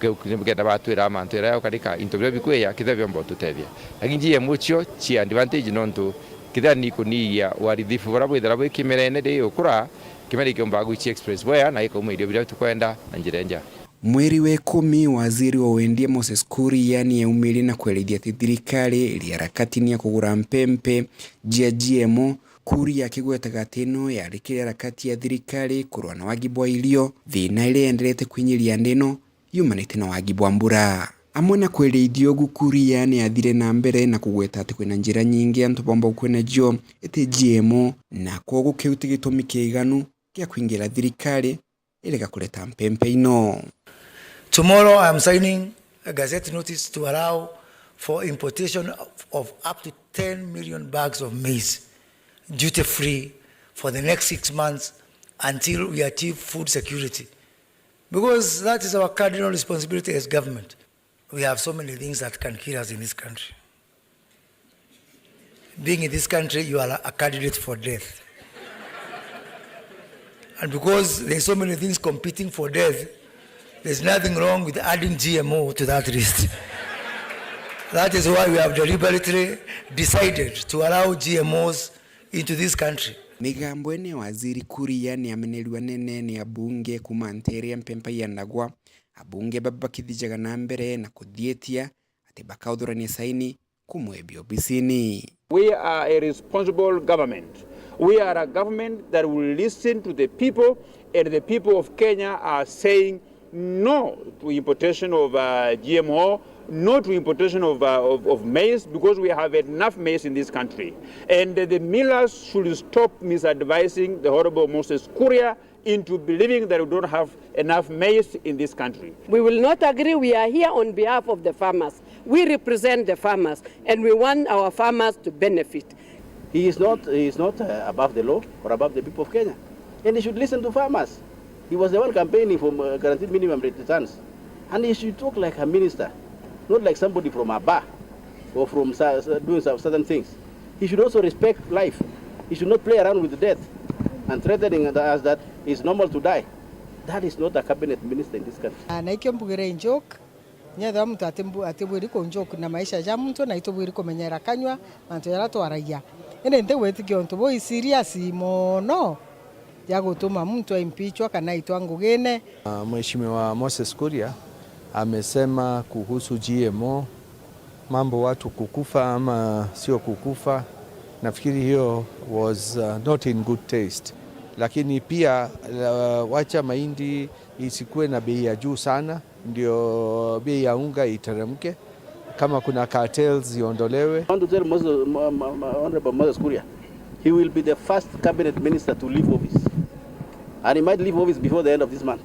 ke-, nikenda batwira mantu iria yaukarika, into biria bikwija, kithia biomba ututethia. Lakini G M O cio ci advantage nontu kithia ni kuniia uharibifu buria bwithira bwi kimerene ri ukura, kimera ikiumba gwichi express bwea na ikauma irio biria tukwenda na njira inja. Mweri wa ikumi, waziri wa wendia Moses Kuria ni aumirie na kwerithia ati thirikari iri harakatini ya kugura mpempe jia G M O. Kuria akigwetaga ati ino yari kiri harakati ya thirikari kurwa na wagi bwa irio, thina iria yenderete kwinyiria nthi ino yumanite na wagi bwa mbura. Amwe na kwerithia ugu, Kuria ni athire na mbere na kugweta ati kwina njira nyingi antu bomba gukwena cio iti G M O, na kwogu kiu ti gitumi kiiganu gia kwingira thirikari irega kureta mpempe ino. Tomorrow I am signing a gazette notice to allow for importation of, of up to ten million bags of maize duty free for the next six months until we achieve food security. Because that is our cardinal responsibility as government. We have so many things that can kill us in this country. Being in this country, you are a candidate for death. And because there's so many things competing for death, there's nothing wrong with adding G M O to that list. That is why we have deliberately decided to allow G M Os into this country. Migambo ene ya waziri Kuria ni amenerua nene ni abunge kuma ntere ya mpempa ya Ndagwa. Abunge baba bakithijaga na mbere na kuthietia ati bakauthurania saini kumwebia obisini. We are a responsible government. We are a government that will listen to the people, and the people of Kenya are saying no to importation of, uh, G M O, no to importation of, uh, of, of maize, because we have enough maize in this country. And the millers should stop misadvising the Honorable Moses Kuria into believing that we don't have enough maize in this country. We will not agree. We are here on behalf of the farmers. We represent the farmers, and we want our farmers to benefit. He is not, he is not, uh, above the law or above the people of Kenya. And he should listen to farmers. He was the one campaigning for, uh, guaranteed minimum returns. And he should talk like a minister, not like somebody from a bar or from cer-, cer-, doing some certain things. He should also respect life. He should not play around with death and threatening us that it's normal to die. That is not a cabinet minister in this country. Ah, na ikio mbugire njoke, nyethwa muntu atimbu-, atibwiri kunjoke na maisha ja muntu, na itubwiri kumenyera kanyua mantu jaria twaragia. Indi ntigwitikia untu buu i serious mono ya gutuma muntu aimpeachwa kana aitwa ngugine. Ah, Mheshimiwa Moses Kuria amesema kuhusu G M O, mambo watu kukufa ama sio kukufa, nafikiri hiyo was, uh, not in good taste. Lakini pia, uh, wacha mahindi isikuwe na bei ya juu sana, ndio bei ya unga iteremke. Kama kuna cartels ziondolewe. I want to tell Moses, Ma-, Ma-, Ma-, Honorable Moses Kuria, he will be the first cabinet minister to leave office. And he might leave office before the end of this month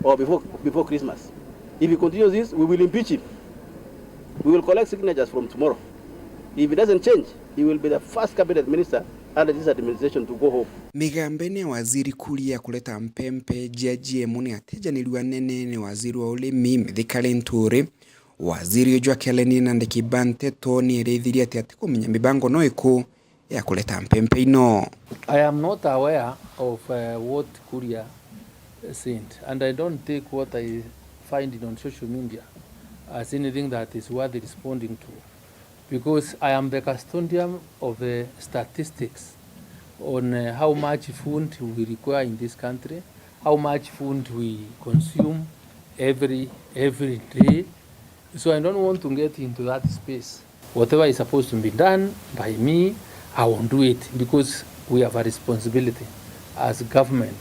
or before, before Christmas. If he continues this, we will impeach him. We will collect signatures from tomorrow. If he doesn't change, he will be the first cabinet minister under this administration to go home. Migambene ya waziri Kuria ya kuleta mpempe jia G M O ni atejanirua nene ni waziri wa urimi Mithika Linturi. Waziri uju akiarania na andiki ba nteto ni erithirie ati atikumenya mibango no iku ya kuleta mpempe ino. I am not aware of, uh, what Kuria sent, and I don't take what I find it on social media as anything that is worth responding to, because I am the custodian of the statistics on, uh, how much food we require in this country, how much food we consume every, every day. So I don't want to get into that space. Whatever is supposed to be done by me, I will do it, because we have a responsibility as government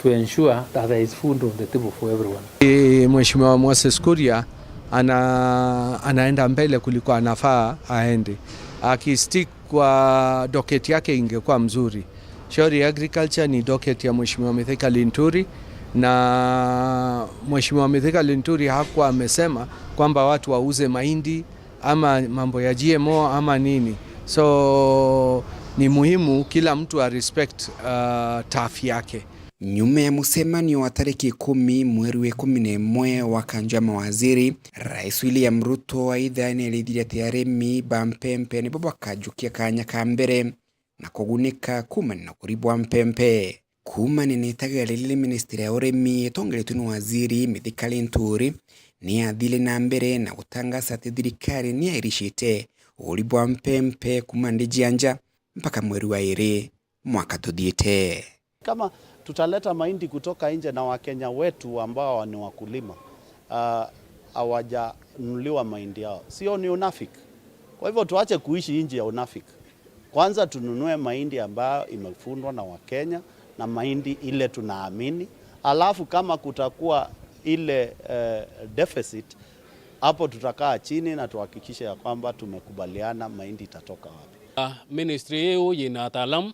to ensure that there is food on the table for everyone. Eh, Mheshimiwa Moses Kuria ana-, anaenda mbele kuliko anafaa aende. Akistick kwa docket yake ingekuwa mzuri. Shauri ya agriculture ni docket ya Mheshimiwa Mithika Linturi, na Mheshimiwa Mithika Linturi hakuwa amesema kwamba watu wauze mahindi ama mambo ya G M O ama nini. So, ni muhimu kila mtu a respect, uh, turf yake. Nyuma ya mucemanio wa tariki ikumi mweri wa ikumi na imwe wa kanjo ya mawaziri, Rais William Ruto aitha ni arithirie ati arimi ba mpempe nibo bakajukia kanya ka mbere na kugunika kuumania na ukuri bwa mpempe. Kuumania na itaga riri ri ministry ya urimi itongeretue ni waziri Mithika Linturi, ni athire na mbere na gutangaza ati thirikari ni yairicite uguri bwa mpempe kuuma nthi cia nja mpaka mweri wa iri mwaka tuthiite. Kama tutaleta mahindi kutoka nje na Wakenya wetu ambao ni wakulima, ah, hawajanunuliwa mahindi yao, sio ni unafiki? Kwa hivyo tuache kuishi nchi ya unafiki. Kwanza tununue mahindi ambayo imefundwa na Wakenya na mahindi ile tunaamini. Alafu kama kutakuwa ile, eh, deficit, hapo tutakaa chini na tuhakikishe ya kwamba tumekubaliana mahindi itatoka wapi. Ah, ministry iu yina ataalamu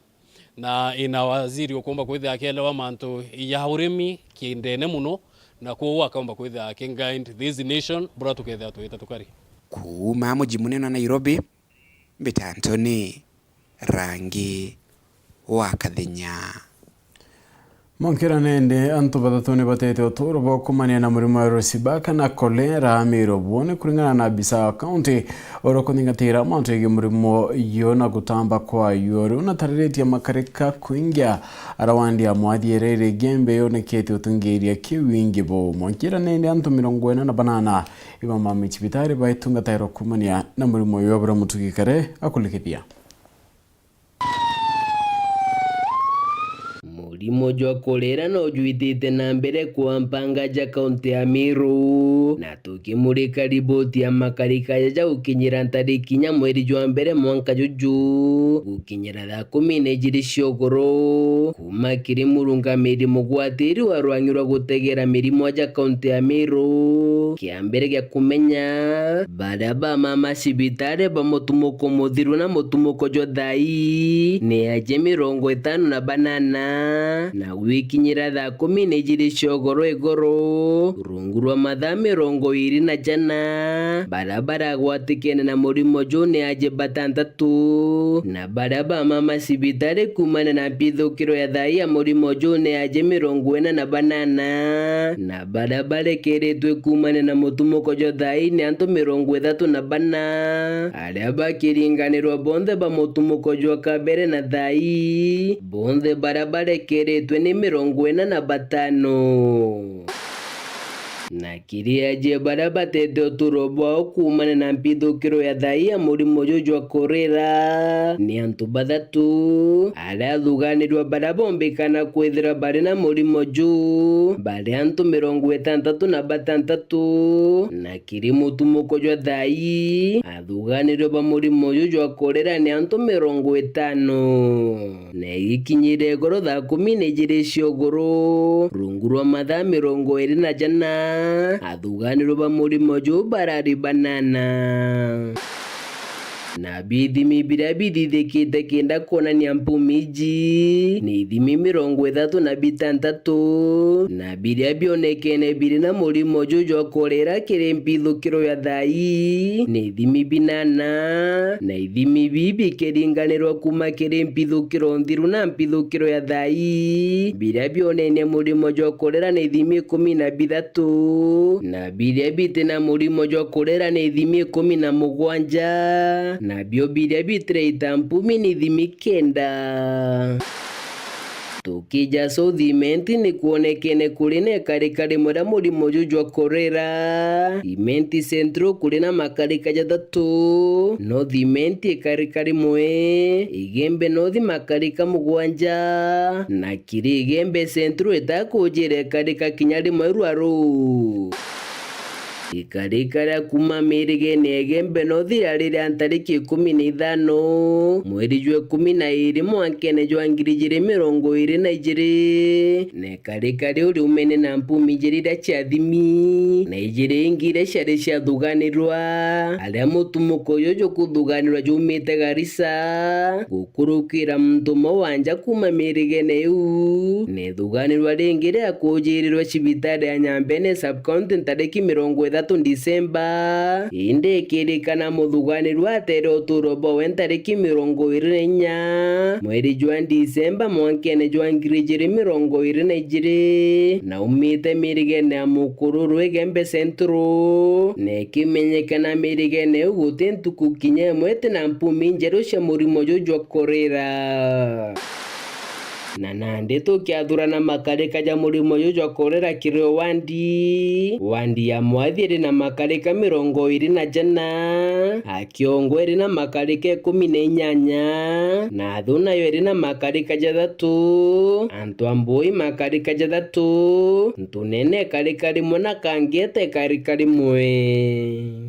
na ina waziri ukuumba kwithira akielewa mantu ya urimi kindene muno, na kwoou akaumba kwithira akiguide this nation buria tukethira twita tukari. Kuuma muji munene wa Nairobi, mbita Anthony Rangi wa Kathenya. Mwankira nende antu bathatu ni batete uturo bwa kumania na murimo wa Rosibaka na kolera Meru Bwoni, kuringana na abisa wa kaunti uria ukuthingatira mantu yegii murimo yo na gutamba kwayo. Riu natariritie makarika kuingia arawandi ya mwathi iria iri Gembe yonekete utungiria kiwingi bo. Mwankira nende antu mirongo ina na banana iba mami cibitari baitungatairwa kumania na murimo yo, buria Mutugi Kare akulikithia. Murimo jwa kolera no jwitite na mbere kwa mpanga ja kaunti ya Meru, na tukimurika riboti ya makarika jaja gukinyira ntariki inya mweri jwa mbere mwanka juju, gukinyira thaa kumi na ijiri cia ugoro, kuuma kiri murungamiri mugwatiri wa rwangi rwa gutegera mirimo ja kaunti ya Meru. Kia mbere gia kumenya, baria ba mama cibitari ba mutumuko muthiru na mutumuko jwa thai ni aje mirongo itano na banana. na gwikinyira thaa kumi na ijiri cia ugoro igoro, rungu rwa mathaa mirongo iiri na jana, baria baragwatikene na murimo juu ni aji batantatu, na baria bamama cibitari kuumania na mpithukiro ya thaai ya murimo juu ni aji mirongo ina na banana, na baria barekeretwe kuumania na mutumuko jwa thaai ni antu mirongo ithatu na bana, aria bakiringanirwa bonthe ba mutumuko jwa kabere na thaai, bonthe baria barekeretwe ni mirongo ina na batano. Na kiri aji baria batete uturo bwao kuumania na mpithukiro ya thaai ya murimo juu jwa korera, ni antu bathatu, aria athuganirwa baria bombikana kwithira bari na murimo juu, bari antu mirongo itantatu na batantatu, na kiri mutumuko jwa thaai, athuganirwa ba murimo juu jwa korera ni antu mirongo itano. Na igikinyire igoro thaa kumi na ijiri cia ugoro, rungu rwa mathaa mirongo iiri na jana, athuganirwa ba murimo juu barari banana. Na bithimi biria bithithikite kenda kwonania mpumi iji ni ithimi mirongo ithatu na bitantatu, na biria bionekene biri na murimo juu jwa korera kiri mpithukiro ya thaai ni ithimi binana, na ithimi bii bikiringanirwa kuuma kiri mpithukiro nthiru na mpithukiro ya thaai, biria bionenie murimo jwa korera ni ithimi ikumi na bithatu, na biria biti na murimo jwa korera ni ithimi ikumi na mugwanja, nabio biria bitireita mpumi ni ithimi kenda. Tukija South Imenti ni kwonekene kuri na ikarika rimwe ria murimo juu jwa korera. Imenti Central kuri na makarika jathatu, North Imenti ikarika rimwe, Igembe North makarika mugwanja, na kiri Igembe Central itakujire ikarika kinya rimwe rwaru. Ikarika ria kuuma mirigene ya Igembe North riari ria ntariki ikumi na ithano, mweri jwa ikumi na iiri, mwankene jwa ngiri ijiri mirongo iiri na ijiri, na ikarika riu riumene na mpumi ijiri iria ciathimi, na ijiri ingi iria ciari ciathuganirwa, aria mutumuko juju jukuthuganirwa jumite Garissa, gukurukira muntu umwe wa nja kuuma mirigene iu, na ithuganirwa ringi ria kujirirwa cibitari ya Nyambene sub-county ntariki mirongo ithatu Disemba, indi ikirikana muthuganirwa atere uturo bwawe ntariki mirongo iiri na inya mweri jwa Disemba mwankene jwa ngiri ijiri mirongo iiri na ijiri, na umite mirigene ya Mukururu Igembe Central, na ikimenyekana mirigene iu guti ntuku kinya imwe iti na mpumi njeru cia murimo juju jwa korera. Na nandi tukiathurana makarika ja murimo juju jwa korera kiri o wandi, wandi ya Mwathi iri na makarika mirongo iiri na jana, a Kiongo iri na makarika ikumi na inyanya, na Athu nayo iri na makarika jathatu, Antu a Mbui makarika jathatu, Ntunene ikarika rimwe na Kangiete ikarika rimwe.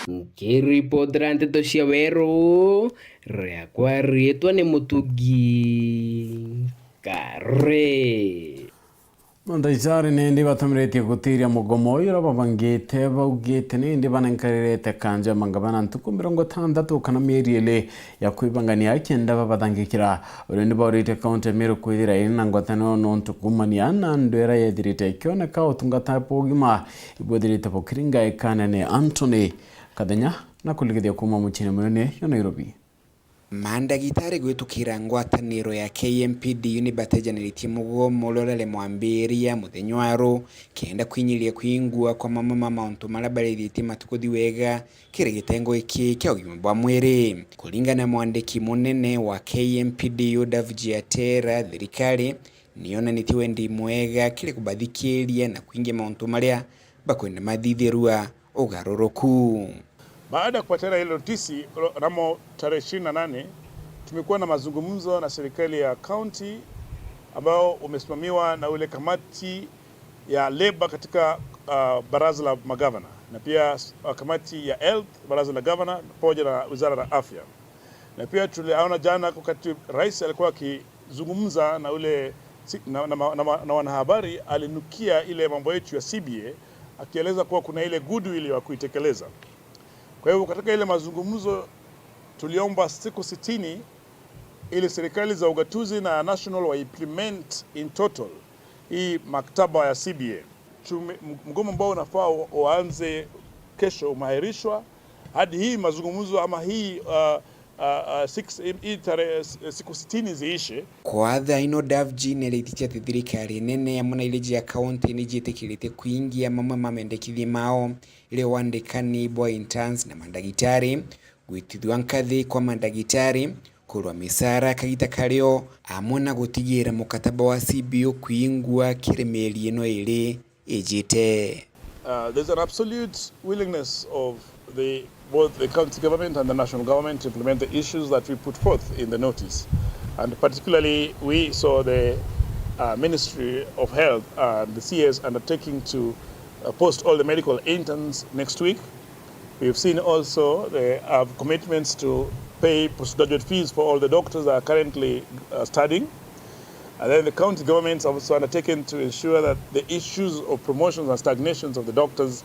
Nkiripotera nteto cia weru, riakwa riitwa ni Mutugi Kare. Mandaicari ni indi batumiritie gutiria mugomo uyu uria babangite, baugite ni indi banenkaririte kanja mangavana ntuku mirongo itantatu kana mieri iiri ya kwibangania kenda babathangikira. Uria ni baurite kaunti ya Meru kwithira iri na ngwataniro nontu kuumania na ndwera yethirite ikioneka utungata bwa ugima ibwithirite bukiringa ikanene. Anthony Kathenya na kuligithia kuuma muciini munene jwa Nairobi. Mandagitari gwitukira ngwataniro ya K M P D U ni batejaniritie mugomo uria urari mwambiria muthenya wa ru, kenda kwinyiria kwingua kwa mamwe ma mauntu maria barithitie matikuthi wega kiri gitengo giki kia ugima bwa mwiri. Kuringana na mwandiki munene wa K M P D U Davji Atera, thirikari niyonanitie wendi mwega kiri kubathikiria na kwingia mauntu maria bakwenda mathithirua ugaruruku. Baada ya kupatiana ile notisi, mnamo tarehe ishirini na nane, tumekuwa na mazungumzo na serikali ya kaunti ambao umesimamiwa na ule kamati ya leba katika, ah, baraza la magavana na pia, ah, kamati ya health, baraza la gavana, pamoja na wizara la afya. Na pia tuliona jana wakati rais alikuwa akizungumza na ule si-, na, na, na, na, na wanahabari, alinukia ile mambo yetu ya C B A, akieleza kuwa kuna ile goodwill ya kuitekeleza. Kwa hivyo katika ile mazungumzo tuliomba siku sitini ili serikali za ugatuzi na national wa implement in total hii maktaba ya C B A. Tume-, m-, mgomo ambao unafaa u-, uanze kesho umeahirishwa hadi hii mazungumzo ama hii, uh, uh, uh, six, hii tarehe, s-, siku sitini ziishe. Kwa thaa ino, Davji nirititie ati thirikari nene amwe na iria cia kaunti nijitikiritie kuingia mamwe ma mendekithia mao, iri wandikani bwa interns na mandagitari, gwitithua nkathi kwa mandagitari, kurwa misaara kagita kario, amwe na gutigira mukataba wa C B O kuingwa kiri mieri ino iri ijite. Uh, there's an absolute willingness of the, both the county government and the national government to implement the issues that we put forth in the notice. And particularly, we saw the, uh, Ministry of Health and the C S undertaking to, uh, post all the medical interns next week. We've seen also they have commitments to pay postgraduate fees for all the doctors that are currently, uh, studying. And then the county government's also undertaken to ensure that the issues of promotions and stagnations of the doctors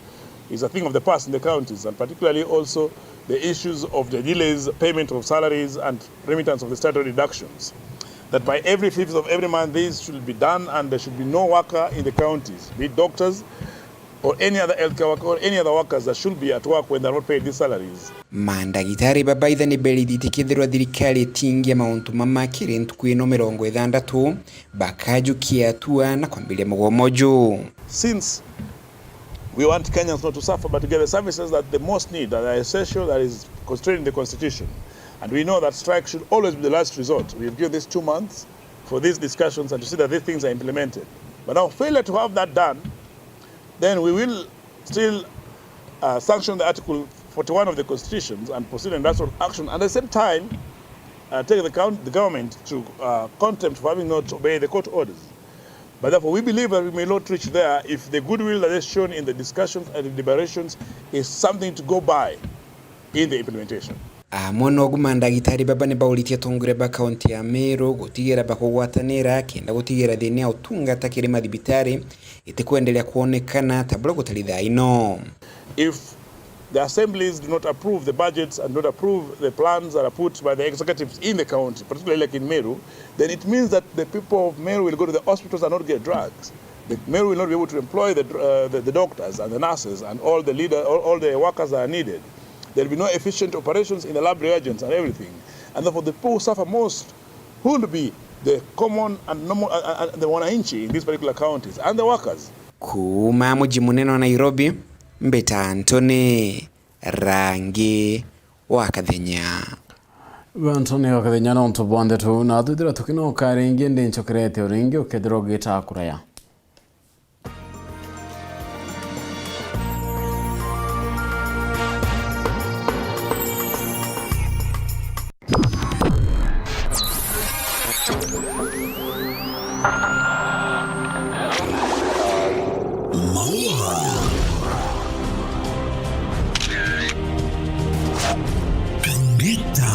is a thing of the past in the counties, and particularly also the issues of the delays payment of salaries and remittance of the statutory deductions. That by every fifth of every month, these should be done, and there should be no worker in the counties, be it doctors, or any other healthcare worker or any other workers that should be at work when they're not paid these salaries. Mandagitari babaitha ni berithiti kethirwa thirikari itingia mauntu mama kiri ntuku ino mirongo ithandatu, bakajukia hatua na kwambiria mugomo ju. Since we want Kenyans not to suffer, but to get the services that they most need, that are essential, that is constrained in the constitution. And we know that strike should always be the last resort. We have given this two months for these discussions and to see that these things are implemented. But now, failure to have that done, then we will still, uh, sanction the Article forty-one of the Constitutions and proceed in industrial action. At the same time, uh, take the, count, the government to, uh, contempt for having not obeyed the court orders. But therefore, we believe that we may not reach there if the goodwill that is shown in the discussions and the deliberations is something to go by in the implementation. Amwe nogu mandagitari baba ni bauritie atongoria ba kaunti ya Meru gutigira bakugwatanira kenda gutigira thina ya utungata kiri mathibitari itikwenderea kwonekana ta buria gutari thaa ino. If the assemblies do not approve the budgets and do not approve the plans that are put by the executives in the county, particularly like in Meru, then it means that the people of Meru will go to the hospitals and not get drugs. The Meru will not be able to employ the, uh, the, the doctors and the nurses and all the leader, all, all the workers that are needed. There'll be no efficient operations in the lab reagents and everything. And therefore, the people who suffer most will be the common and normal, uh, uh, uh, the wananchi in these particular counties and the workers. Kuuma muji munene wa Nairobi, mbita Anthony Rangi wa Kathenya. Anthony wa Kathenya, nontu bwa ndeto na twithira tukinoka ringi, ndi ncokerete o ringi ukethirwa ugita kuraya. Maua. Kangeta.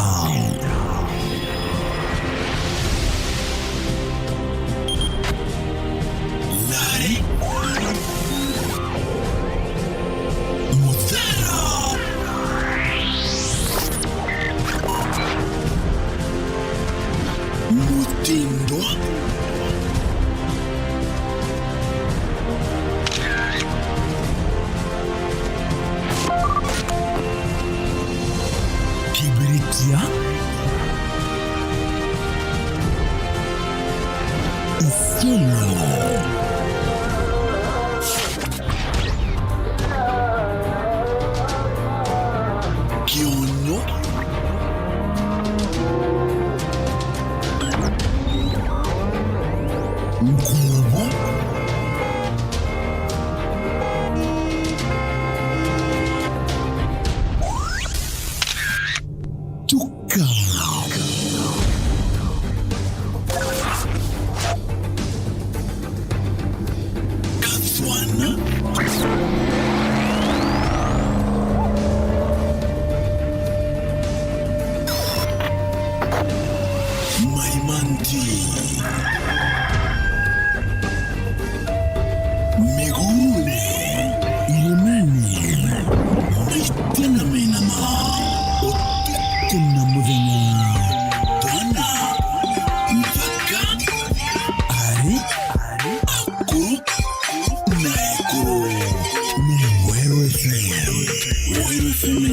Nari. Muthara. Mutindo. Kibiritia. Isiolo. Kionyo. Ngubo. Tuka. Kathwana. Maimanti. Miguune, irimani, maitena mena ma, utuku na muthenya. Twana.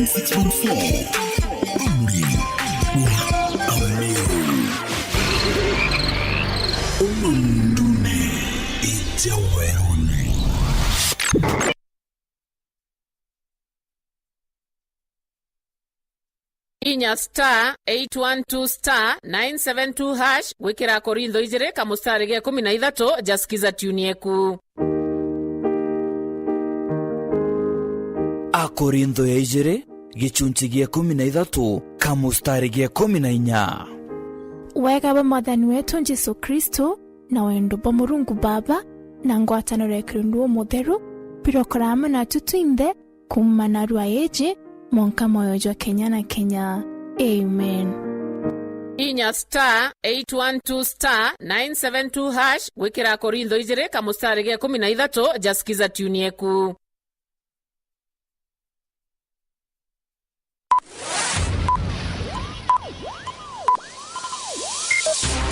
Six point four. Umri wa Ameru. Umundune ija werone. Inya star eight one two star nine seven two hash gwikira Akorintho ijiri kamustari ga ikumi na ithatu ja skiza tune yeku. Akorintho ya ijiri, gicunci gia ikumi na ithatu, kamustari ga ikumi na inya. Wega bwa Mwathani wetu Jesu Kristo, na wendo bwa Murungu Baba, na ngwataniro ya Kirundu Umutheru, birokora amwe natu twinthe, kuuma narua iji, mwanka mwoyo jwa kenya na kenya. Amen. Inya star eight one two star nine seven two hash gwikira Akorintho ijiri kamustari ga ikumi na ithatu ja skiza tune yeku.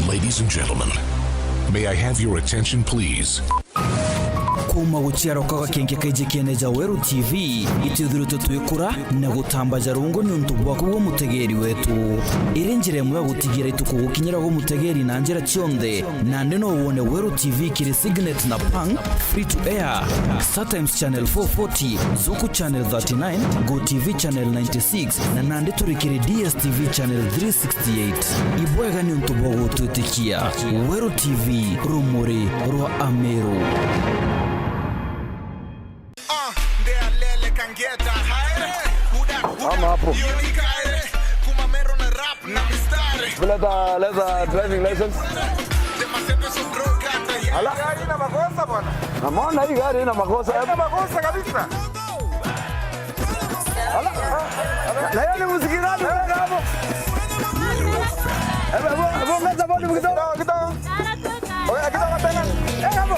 Ladies and gentlemen, may I have your attention, please? Kuuma guciarwa kwa gakenge kaiji kiene ja Weru T V, itwithiritwe twikura na gutambaja rungu niuntu bwaku gwe mutegeeri wetu. Iri njira imwe ya gutigira itukugukinyira gwe mutegeeri na njira cionthe. Nandi no wone Weru T V kiri Signet na Pang, free to air, StarTimes Channel four forty, Zuku Channel thirty-nine, Go T V Channel ninety-six, na nandi turi kiri D S T V Channel three sixty-eight. Ibwega niuntu bwa gutwitikia. Weru T V, rumuri rwa Ameru. Ah, ndealele kangeta haere. Uda, uda. Ama hapo. Yoni kaere. Kuma mero na rap na mistari. Leta, leta driving license. Ala. Gari ina makosa bwana. Namuona hii gari ina makosa. Ina makosa kabisa. Ala. Na hiyo ni muziki gani unaweka hapo? Hebu, hebu, hebu ongeza volume kidogo. Kidogo, kidogo. Oya, kidogo tena. Eh, hapo.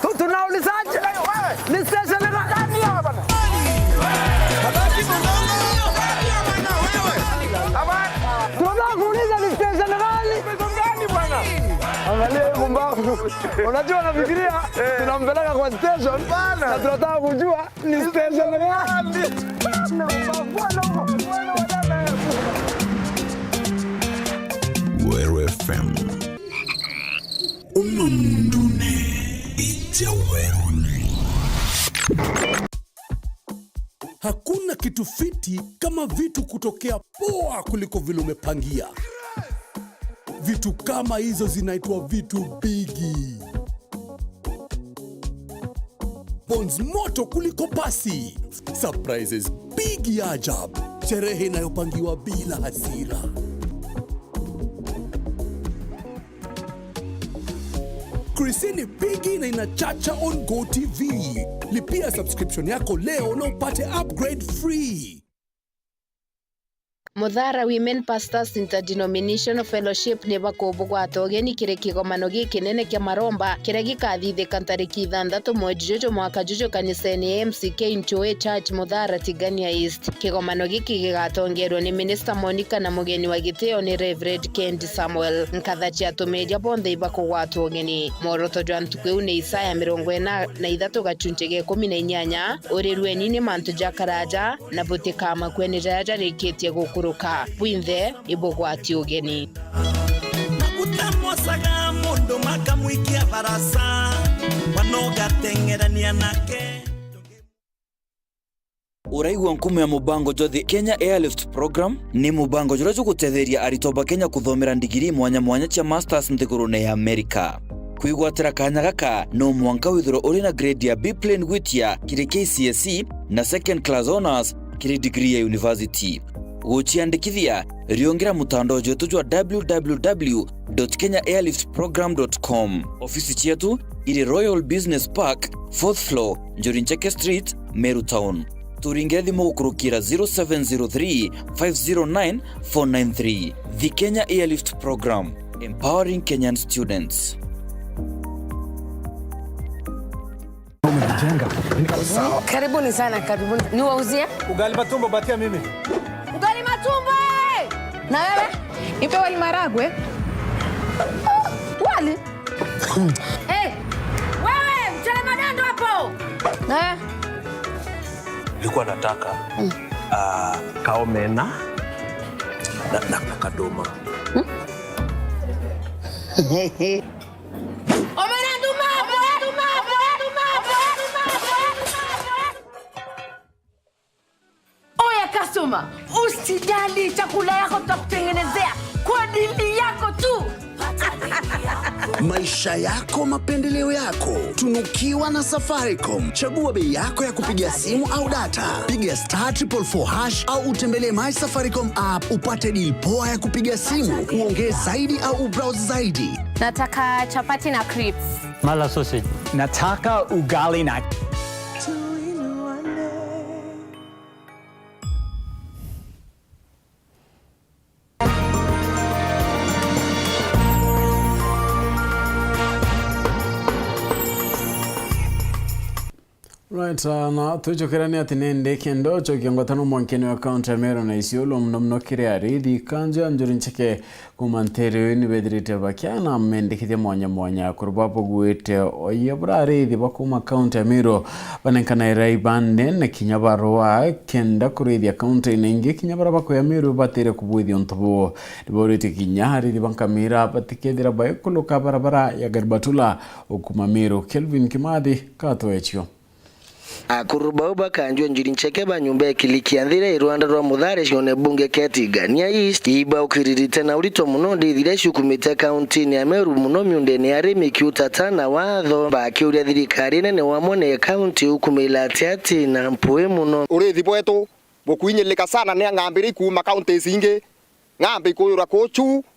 Tu-, tunaulizaje? Ni station gani? Tunataka kuuliza ni station gani? Angalia hii pumbavu. Unajua, nafikiria tunampeleka kwa station na tunataka kujua ni station gani. Weru F M. Umundune ija werone. Hakuna kitu fiti kama vitu kutokea poa kuliko vile umepangia. Vitu kama hizo zinaitwa vitu bigi. Bonds moto kuliko pasi. Surprises big ya ajabu. Sherehe inayopangiwa bila hasira. Christine bigi na inachacha on Go T V. Lipia subscription yako leo na upate upgrade free. Muthara Women Pastors Interdenominational Fellowship ni bakubugwata ugeni kiri kigomano gikinene kia maromba kiria gikathithika ntariki ithanthatu mweri juju mwaka juju kanisene ya M C K Nchue Church Muthara Tigania East. Kigomano giki gigatongerwa ni Minista Monica na mugeni wa gitio ni Reverend Kendi Samuel. Nkatha cia atumiria bonthe ibakugwatwa ugeni. Mworoto jwa ntuku iu ni Isaya mirongo ina na ithatu gachunchi ga ikumi na inyanya, urirueni ni mantu ja karaja, na butikamakue ni jaria jarikitie gukuruka. Bwinthe ibugwati ugeni. Na gutamosaga mundu makamwikia barasa, wanogateng'erania nake. Uraigua nkumo ya mubango jwa The Kenya Airlift Program? Ni mubango juria jugutetheria aritwa ba Kenya kuthomera ndigiri mwanya mwanya cia masters nthigurune ya Amerika. Kwigwatira kanya gaka, no mwanka withirwe uri na grade ya B plain gwitia kiri K C S E na second class honours kiri degree ya university. Guciandikithia, riungira mutandao jwetu jwa w w w dot kenya airlift program dot com. Ofisi cietu iri Royal Business Park, fourth floor, Njuri Ncheke Street, Meru Town. Turingire thimu gukurukira zero seven zero three, five zero nine, four nine three. The Kenya Airlift Program, empowering Kenyan students. Jenga. Sawa. Karibuni sana, karibuni. Niwauzie? Ugali matumbo, batia mimi. Ugali matumbo, eh! Na wewe? Nipe wali maragwe. Wali? Eh, wewe, mchele magando hapo. Eh. Nilikuwa nataka, ah, kaomena na, na, na kadoma. Omena nduma, omena nduma, omena nduma, omena nduma, omena nduma. Oya customer, usijali, chakula yako tutakutengenezea kwa dili yako tu. Maisha yako, mapendeleo yako, tunukiwa na Safaricom. Chagua bei yako ya kupiga simu au data. Piga star triple four hash au utembelee My Safaricom app upate deal poa ya kupiga simu, uongee zaidi au ubrowse zaidi. Nataka chapati na crips. Mala sausage. Nataka ugali na Right, uh, na twicokerania ati nindi kenda ucokia ngwatano mwankene wa kaunti ya Meru na Isiolo, muno muno kiri arithi. Kanju ya Njuri Ncheke kuma ntere uyu ni bethirite bakiana mendekithia mwanya mwanya kuri babugwite oya bura arithi ba kuma kaunti ya Meru banenkanaira ibande na kinya barua kenda kurithia kaunti-ini ingi, kinya bara bakuya Meru batire kubwithia untu buu. Ni bauritie kinya arithi ba nkamira batikethira baikuluka barabara ya Garibatula ukuma Meru. Kelvin Kimathi katwechio. Akuru bau bakanjua Njuri Ncheke ba nyumba ya kiliki ya nthira i rwanda rwa Muthare cione bunge kia Tigania East, ibaukiririte na urito muno ndithira ciukumite kaunti-ini ya Meru, muno miundene ya arimi kiutata na watho, bakiuria thirikari nene wamwe ne kaunti ukumila ati ati na mpui muno. Urithi bwetu bukwinyilika sana ni ng'ambi iria ikuuma counties ingi, ng'ambi ikuyura kuu Chuka,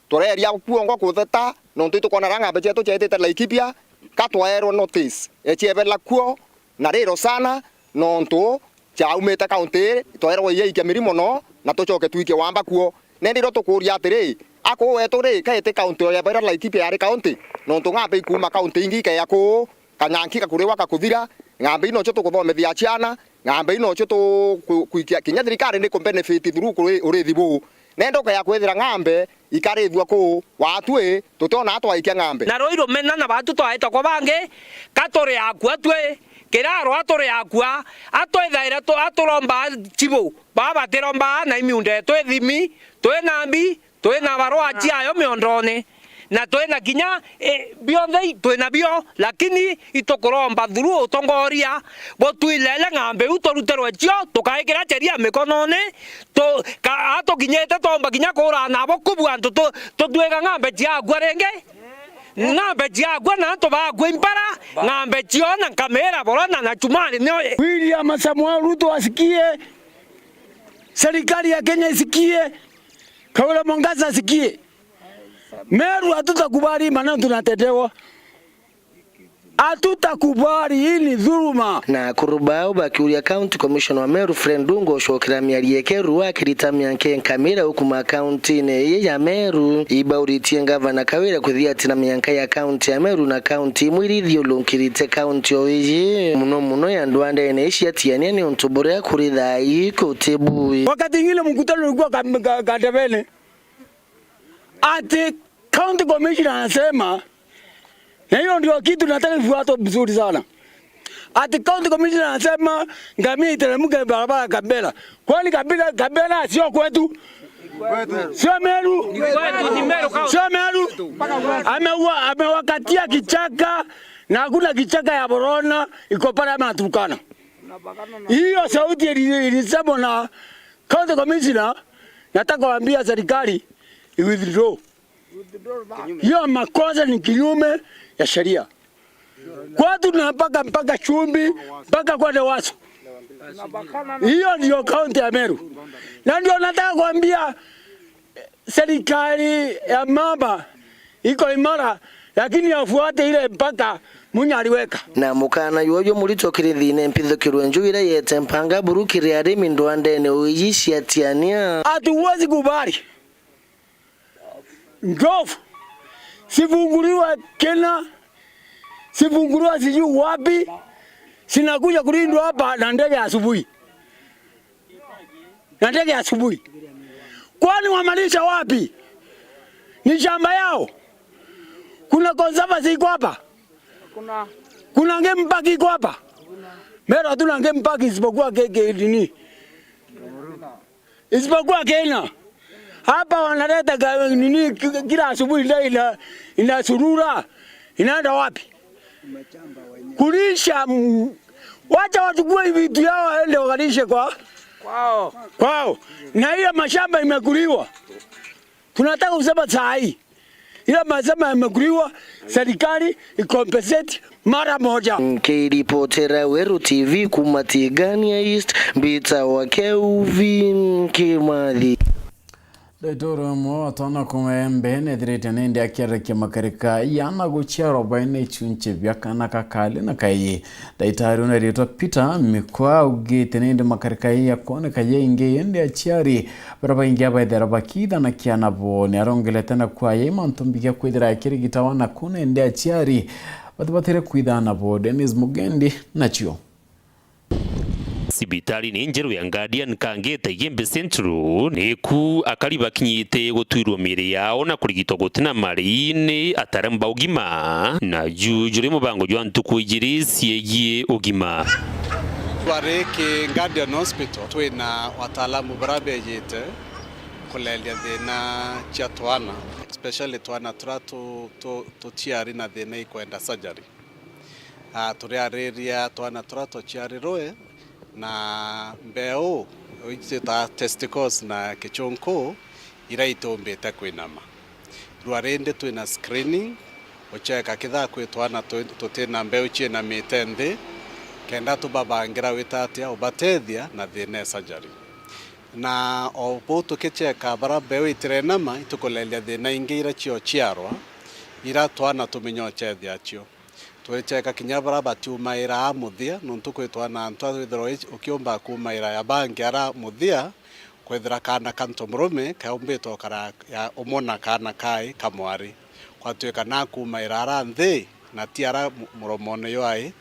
tureeria kuongo kutheta, nontu itukwona ra ng'ambe cietu cietite Laikipia, ka twaerwe notice, eciebela kuo na riro sana, nontu ciaumite kaunti ii, twaerwe iaikia miri mono, na tucoke twikie wamba kuo. Nindi iro tukuuria atiri, akuu wetu ri, ka iti kaunti o yebera Laikipia yari kaunti? Nontu ng'ambe ikuuma kaunti ingi ikeya kuu, kanyanki gakuriwa gakuthira, ng'ambe ino cio tukuthomithia ciana, ng'ambe ino cio tu-, ku-, kwikia kinya thirikari ni ku benefit through kuri urithi buu. Nenda ukeya kwithira ng'ambe ikarithua kuu, waatu ii, tutiona twaikia ng'ambe. Na rui rumena na baatu twaita kwa bangi, ka turi akua twi, kirarwa turi akua, atwithaira tu-, aturomba chibu, baa batiromba na imiunda yetu ithimi, twi na mbi, twi na barua ciayo miondone, na twi na kinya, eh, bionthe i-, twi nabio, lakini itukuromba through utongoria butwilele ng'ambe iu turuterwe cio, tukaikira sheria mikonone, tu-, ka-, a tukinyite twomba kinya kuurana nabo kubu antu tu-, tutwika ng'ambe ciakua ringi, ng'ambe ciakua na antu bakua impara, ng'ambe ciona nkamira borona na chumari nio. William Samoei Ruto asikie, serikali ya Kenya isikie, Kawira Mwangaza asikie. Meru hatutakubali maneno tunatendewa. Hatutakubali, hii ni dhuluma. Na akuru bau bakiuria County Commissioner wa Meru Fred Ndung'u gucokera miario ikeru akirita mianka nkamira ukuma kaunti-ini ii ya Meru, ibauritie ngavana Kawira kuthiatina mianka ya kaunti ya Meru na kaunti imwe iria ithiurunkirite kaunti o iji, muno muno ya ndwandene ii cia Tiania, niuntu buria kuri thaa ii gutibui. Wakati ingine mkutano ulikuwa Kam-, Ka-, Kandebene. Ati county commissioner anasema, na hiyo ndio kitu nataka ifuatwe vizuri sana. Ati county commissioner anasema ngamia iteremke barabara Kabera. Kwani Kabera, Kabera sio kwetu? Sio Meru? Ni kwetu, ni Meru County. Sio Meru? Ameua-, amewakatia kichaka na hakuna kichaka ya Borona iko pale ama Turkana. Hiyo sauti ili-, ilisemwa na county commissioner, nataka kuambia serikali i withdraw. Hiyo makosa ni kinyume ya sheria. Kwetu na mpaka, mpaka Chumbi, mpaka kwenda Waso. Hiyo ndio kaunti ya Meru. Na ndio nataka kuambia, eh, serikali ya mama iko imara, lakini afuate ile mpaka Munya aliweka. Na mukana juju murito kiri thiine mpithukirwe nju iria yete mpanga buru kiri arimi ndwandene o iji cia Tiania. Hatuwezi kubali. Njofu. Sifunguliwa Kenya. Sifunguliwa sijui wapi. zinakuja kulindwa hapa na ndege asubuhi. Na ndege asubuhi. Kwani wamalisha wapi? Ni shamba yao. Kuna conservancy iko hapa? Kuna game park iko hapa? Meru hatuna game park isipokuwa ke-, ke-, nini? Isipokuwa Kenya. Hapa wanaleta ga-, nini, ki-, kila asubuhi ndio ina-, inasurura. Inaenda wapi? Kulisha, mm, wacha wachukue vitu yao waende wakalishe kwa kwao. Na hiyo mashamba imekuliwa. Tunataka kusema saa hii, ile mashamba yamekuliwa, serikali ikompensate mara moja. Nkiripotera Weru T V kuma Tigania East, Mbita wa Keuvi Kimathi. Ndaitoro mwe wa twana kumwe mbene ethirite nindi akiarekia makarika yana guciarwa baina ichunche bia kana kakali na kai. Ndaitari una ritwa Peter Mikwa augite nindi makarika ya kwoneka yaingi indi aciari bara baingi abaethera bakithanakia nabo. Ni arongelete na kwaya mantu mbigia kwithira akirigitawa na kuna indi aciari batibatire kwithana nabo. Dennis Mugendi nacio. Cibitari ni njeru ya Guardian kangite Igembe Central, niku akari bakinyite gutwirwa miiri yao na kurigitwa gutina mari ni atarambu ba ugima, na ju juri mubango jwa ntuku ijiri ciegie ugima. Twari ki Guardian Hospital, twina wataalamu bara bejite kuleria thina cia twana, especially twana turia tu-, tu-, tuciari na thina ikwenda surgery. Ah, turiariria twana turia tuciarirwe na mbeu, iji twitaga testicles na kichunku, iria itumbite kwinama. Rua rindi twina screening, ucheeka kithaa kwi twana tu-, tutina mbeu ciinamite nthi, kenda tubabangira wita atia ubatethia na thina e surgery. Na o buu tukicheeka bara mbeu itirenama, itukuleria thina ingi iria ciociarwa, iria twana tuminya uchethia acio. Twicheka kinya bara batiumaira a muthia, nontu kwitwa na antu a withirwa ukiumba kuumaira ya bangi ara muthia, kwithira kaana ka ntomurume kaumbitwe ukara ya umwe na kaana kai ka mwari. Kwatwika na kuumaira ara nthi, na ti ara mu-, muromone jwai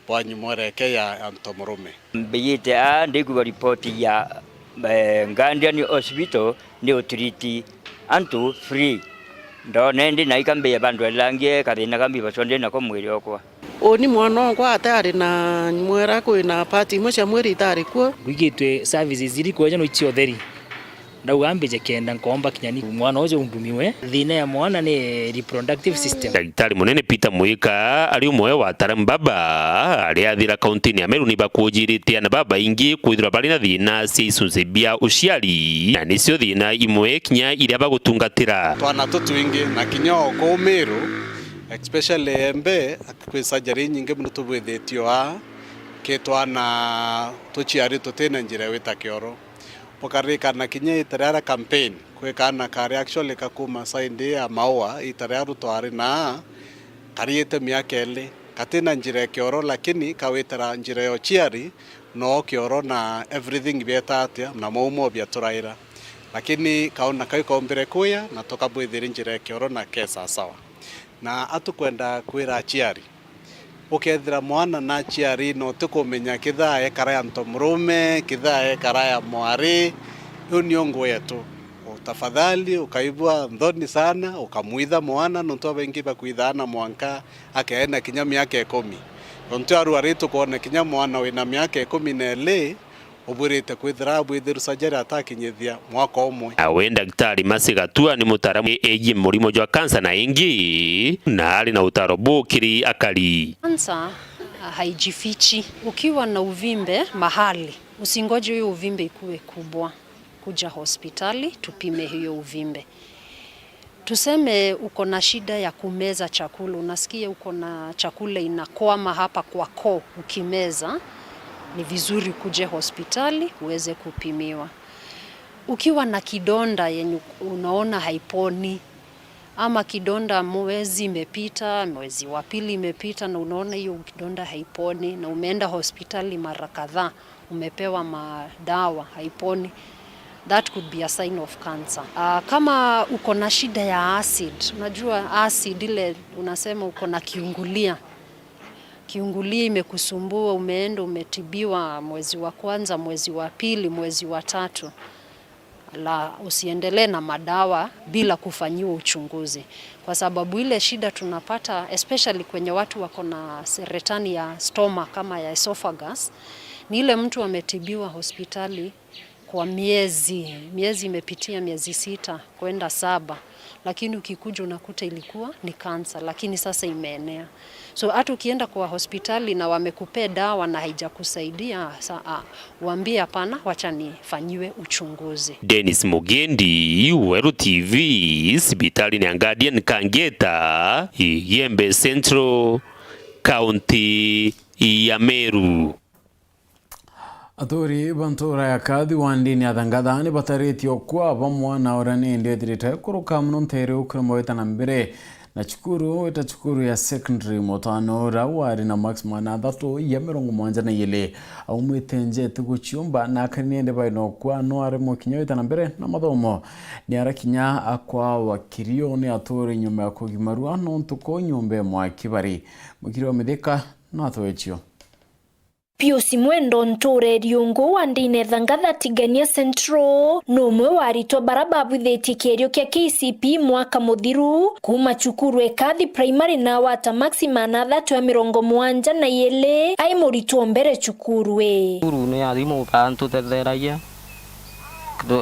bwa nyumwereke ya, ya ntomurume. Mbiyite aa ndikwigua ripoti ya, eh, Guardian Hospital ni utiriti antu free. Ndona indi na ikambia bandu elangie kathina kambi bacondire nako mwiri okwa. Uni mwana okwa atari na mwera kwina part imwe cia mwiri itari kuo. Ngwigitwe services iri kuo ja no icio theri. Ndauga mbije kenda nkomba kinya ni mwana uju undumiwe. Thina ya mwana ni reproductive system. Ndagitari munene Peter Mwika ari umwe wa atarambu baba aria athira kauntini ya Meru ni bakujirite ana babaingi kwithirwa bari na thina cia icunci bia uciari, na nicio thina imwe kinya iria bagutungatira. Twana tutwingi na kinya o kuu Meru, especially Embe, kwi surgery inyingi mono tubwithitio aa, ki twana tuciari tutina njira ya gwita kioro. Bukaririkana kinya ita riria campaign, kwi kaana kari actually kakuma side ya Maua, ita riria Ruto ari naa, kariite miaka iri, katina njira ya kioro, lakini kawitira njira ya uciari, noo kioro na everything bieta atia, na maumo biaturaira. Lakini kaona kau kaumbire kuya, na tukabwithiri njira ya kioro na ke sawasawa. Na atukwenda kwira aciari, ukethira mwana naciari na utikumenya kithaa ekara ya ntomurume, kithaa ekara ya mwari, iu nio nguu yetu. Tafadhali ukaigua nthoni sana, ukamwitha mwana, nontu abaingi bakwithaa na mwanka akeena kinya miaka ikumi. Nontu arwari tukwona kinya mwana wina miaka ikumi na ili, ubwirite kwithira abwithiru surgery atakinyithia mwaka umwe. Nawe Ndagitari Mercy Gatua ni mutaaramu egie murimo jwa kansa na ingi, na ari na utaro buu kiri akari. Kansa haijifichi. Ukiwa na uvimbe mahali, usingoje hiyo uvimbe ikuwe kubwa. Kuja hospitali, tupime hiyo uvimbe. Tuseme uko na shida ya kumeza chakula, unasikia uko na chakula inakwama hapa kwa koo, ukimeza, ni vizuri kuje hospitali uweze kupimiwa. Ukiwa na kidonda yenye unaona haiponi, ama kidonda mwezi imepita, mwezi wa pili imepita, na unaona hiyo kidonda haiponi, na umeenda hospitali mara kadhaa, umepewa madawa, haiponi, that could be a sign of cancer. Ah, kama uko na shida ya acid, unajua acid ile unasema uko na kiungulia, Kiungulia imekusumbua, umeenda umetibiwa mwezi wa kwanza, mwezi wa pili, mwezi wa tatu, la usiendelee na madawa bila kufanyiwa uchunguzi, kwa sababu ile shida tunapata, especially kwenye watu wako na seretani ya stomach kama ya esophagus, ni ile mtu ametibiwa hospitali kwa miezi, miezi imepitia miezi sita kwenda saba, lakini ukikuja unakuta ilikuwa ni kansa, lakini sasa imeenea. So hata ukienda kwa hospitali na wamekupea dawa na haijakusaidia, sa, ah, uambie, "Hapana, wacha nifanyiwe uchunguzi." Dennis Mugendi, Weru T V, sibitari ya Guardian Kangeta, Igembe Central, kaunti ya Meru. Aturi ba ntuura ya Kathi wa ndini ya Thangatha ni bataritie ukwa bamwe na uria ni ndethirite kuruka muno ntere ukira mawita na mbere na cukuru, wita cukuru ya secondary. Mutano uria wari na marks magana athatu ya mirongo mugwanja na iiri aumite nja eti guciumba na akari ni ende bai na ukwa no aremwe kinya wita na mbere na mathomo. Ni ara kinya akwa wakirio ni aturi nyuma ya kugimarua nontu ko nyumba imwe akibari. Mukiri wa Mithika no atwechio. Pius Mwendo, ntuura Eriungu wa ndini Thangatha Tigania Central, ni umwe wa aritwa bara babwithitie kierio kia K C P mwaka muthiru kuuma cukuru e Kathi Primary na awata marks magana athatu ya mirongo mugwanja na iiri, ai muritwa o mbere cukuru ii. Cukuru ni arimũ bantuthetheragia,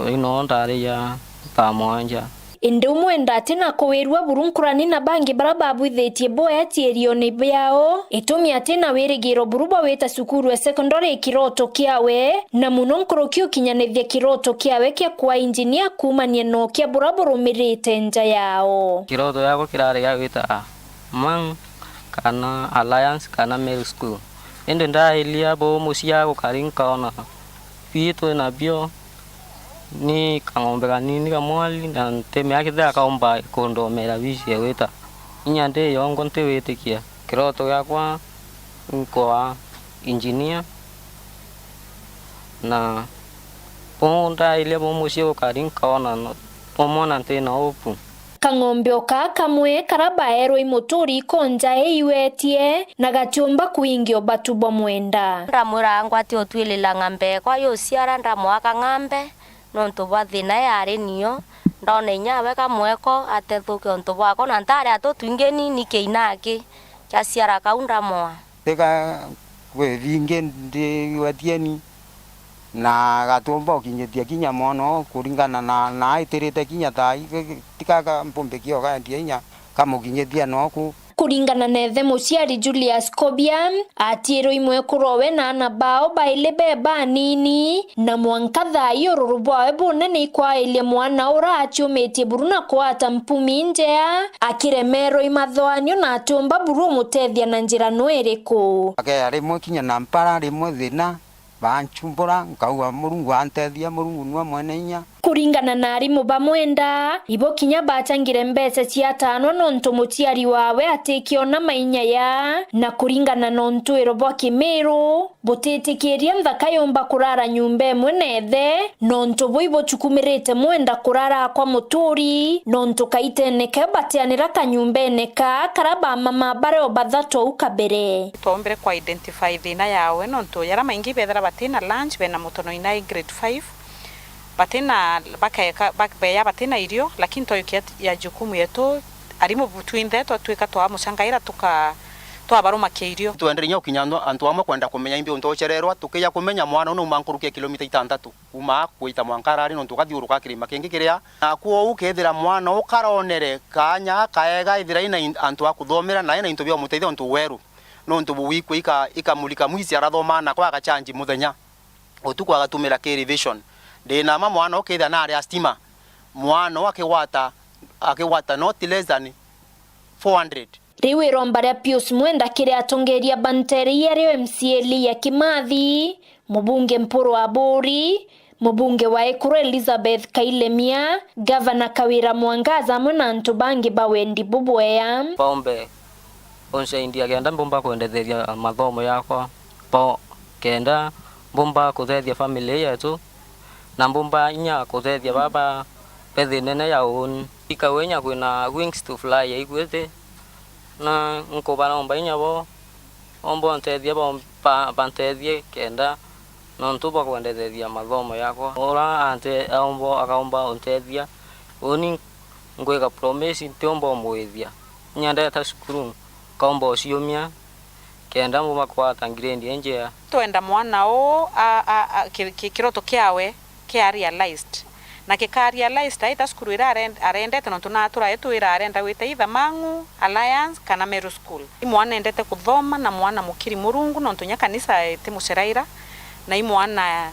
ino ndari ya thaa mugwanja. Indi umwe enda ati na kuwirua buru nkurani na bangi bara babwithitie bwea cierione biao, itumi ati na wirigiro buru bwa wita cukuru e secondary kiroto kiawe, na muno nkuruki ukinyanithia kiroto kiawe kia kwa injinia kuumania no kia bura burumirite nja yao. Kiroto giakwa kirari gia gwita a man kana Alliance kana Meru School. Indi ndailia bo mucii gukari nkaona bii twi nabio ni kang'ombe kanini kamwari, na ntimea kethira kaumba kundomera bici ya gwita. Inya ndi yongo ntiwitikia. Kiroto giakwa nkwa injinia, na bo ndailia bo mucii gukari nkaona no, umwona ntina upu. Kang'ombe o kaa kamwe kara baerwe i muturi ikonja iiwetie, na gatiumba kwingia ubatu bwa mwenda. Ndamwira angwati utwilila ng'ambe ekwa yuciara, ndamwaa kang'ambe nontu bwa thina yari nio. Ndona inya we kamweko atethuke untu bwako, na ntari atu twingi ni, ni kiinaki kiaciara kau ndamwaa. Tiga kwi bingi ndi wetieni, na gatumba ukinyithia kinya mwana uu kuringana na, na aitirite kinya thaa ii, tiga ka mpumbikie ugaendia inya kamukinyithia noku. Kuringana na ithe muciari Julius Kobia, atiirwe i mwekuru owe na aana bao baili be banini, na mwanka thaa ii ururu bwawe bunene ikwailia mwana ura aciumitie buru na kwata mpumi njea, akiremerwa i mathoanio na atiumba buru umutethia na njira no iriku. Akeya rimwe kinya na mpara, rimwe thina, banchumbura, nkauga Murungu antethia, Murungu niwe mwene inya. Kuringana na arimu ba mwenda, ibo kinya bachangire mbeca ciatanwa nontu muciari wawe atikiona mainya ya, na kuringana na untwiro bwa Kimiru, butitikiria nthaka yumba kurara nyumba imwe na ithe, nontu bui buchukumirite mwenda kurara akwa muturi, nontu kaitene kau batianira kanyumbene kaa kara bamama baria o bathatu au kabere. Twaumbire kwa identify thina yawe, nontu jaria maingi bethira batina lunch, bena mutono ina i grade five, batina, bakeka, ba-, beya batina irio, lakini twayukia ya jukumu yetu, arimu bu-, twinthe twatwika twamucangaira tuka-, twabarumakia irio. Twendere inya gukinya antu, antu amwe kwenda kumenya imbi untu ucererwa, tukija kumenya mwana uu nauma nkuruki ya kilomita itantatu kuma gwita mwanka arari, nontu ukathiuruka kirima kingi kiria. Na kwou kethira mwana uu karonere kaanya kaega, ethira ina in-, antu a kuthomera na ina into bia umuteithia, nontu weru, nontu bugwikua ika-, ikamulika mwici arathoma nakwa agachanji muthenya. Utuku agatumira ki revision. Ndina ma mwana ukethia nari a stima. Mwana u akigwata, akigwata not less than four hundred. Riu iromba ria Pius Mwenda kiri atongeria ba ntere ii ario M C A Lee ya Kimathi, mubunge Mpuru Aburi, mubunge wa Ekuru Elizabeth Kailemia, gavana Kawira Mwangaza amwe na antu bangi ba wendi bubwea. Baumbe unsaidia kenda mbumba kwendetheria mathomo yakwa, bo kenda mbumba kuthethia family yetu, na mbumba inya kuthethia baba be thi nene ya uuni. Ikauga inya kwina wings to fly ya igwiti, na nkubaromba inya bo Omba untethia, ba-, ba-, bantethie kenda nontu bwa kwendethethia mathomo yakwa. Ura ante-, aomba, akaomba untethia, uni ngwika promise ntiumba umwithia. Inya ndeta cukuru, nkaomba uciumia kenda mbumba kwata grade injea. Twenda mwana uu a-, a-, a-, ki-, ki-, kiroto kiawe kia realized. Na kika realized aita cukuru iria aren-, arendete, nontu na turae twira arenda gwita either Mang'u, Alliance kana Meru School. I mwana endete kuthoma na mwana mukiri Murungu, nontu nya kanisa itimuceraira, na i mwana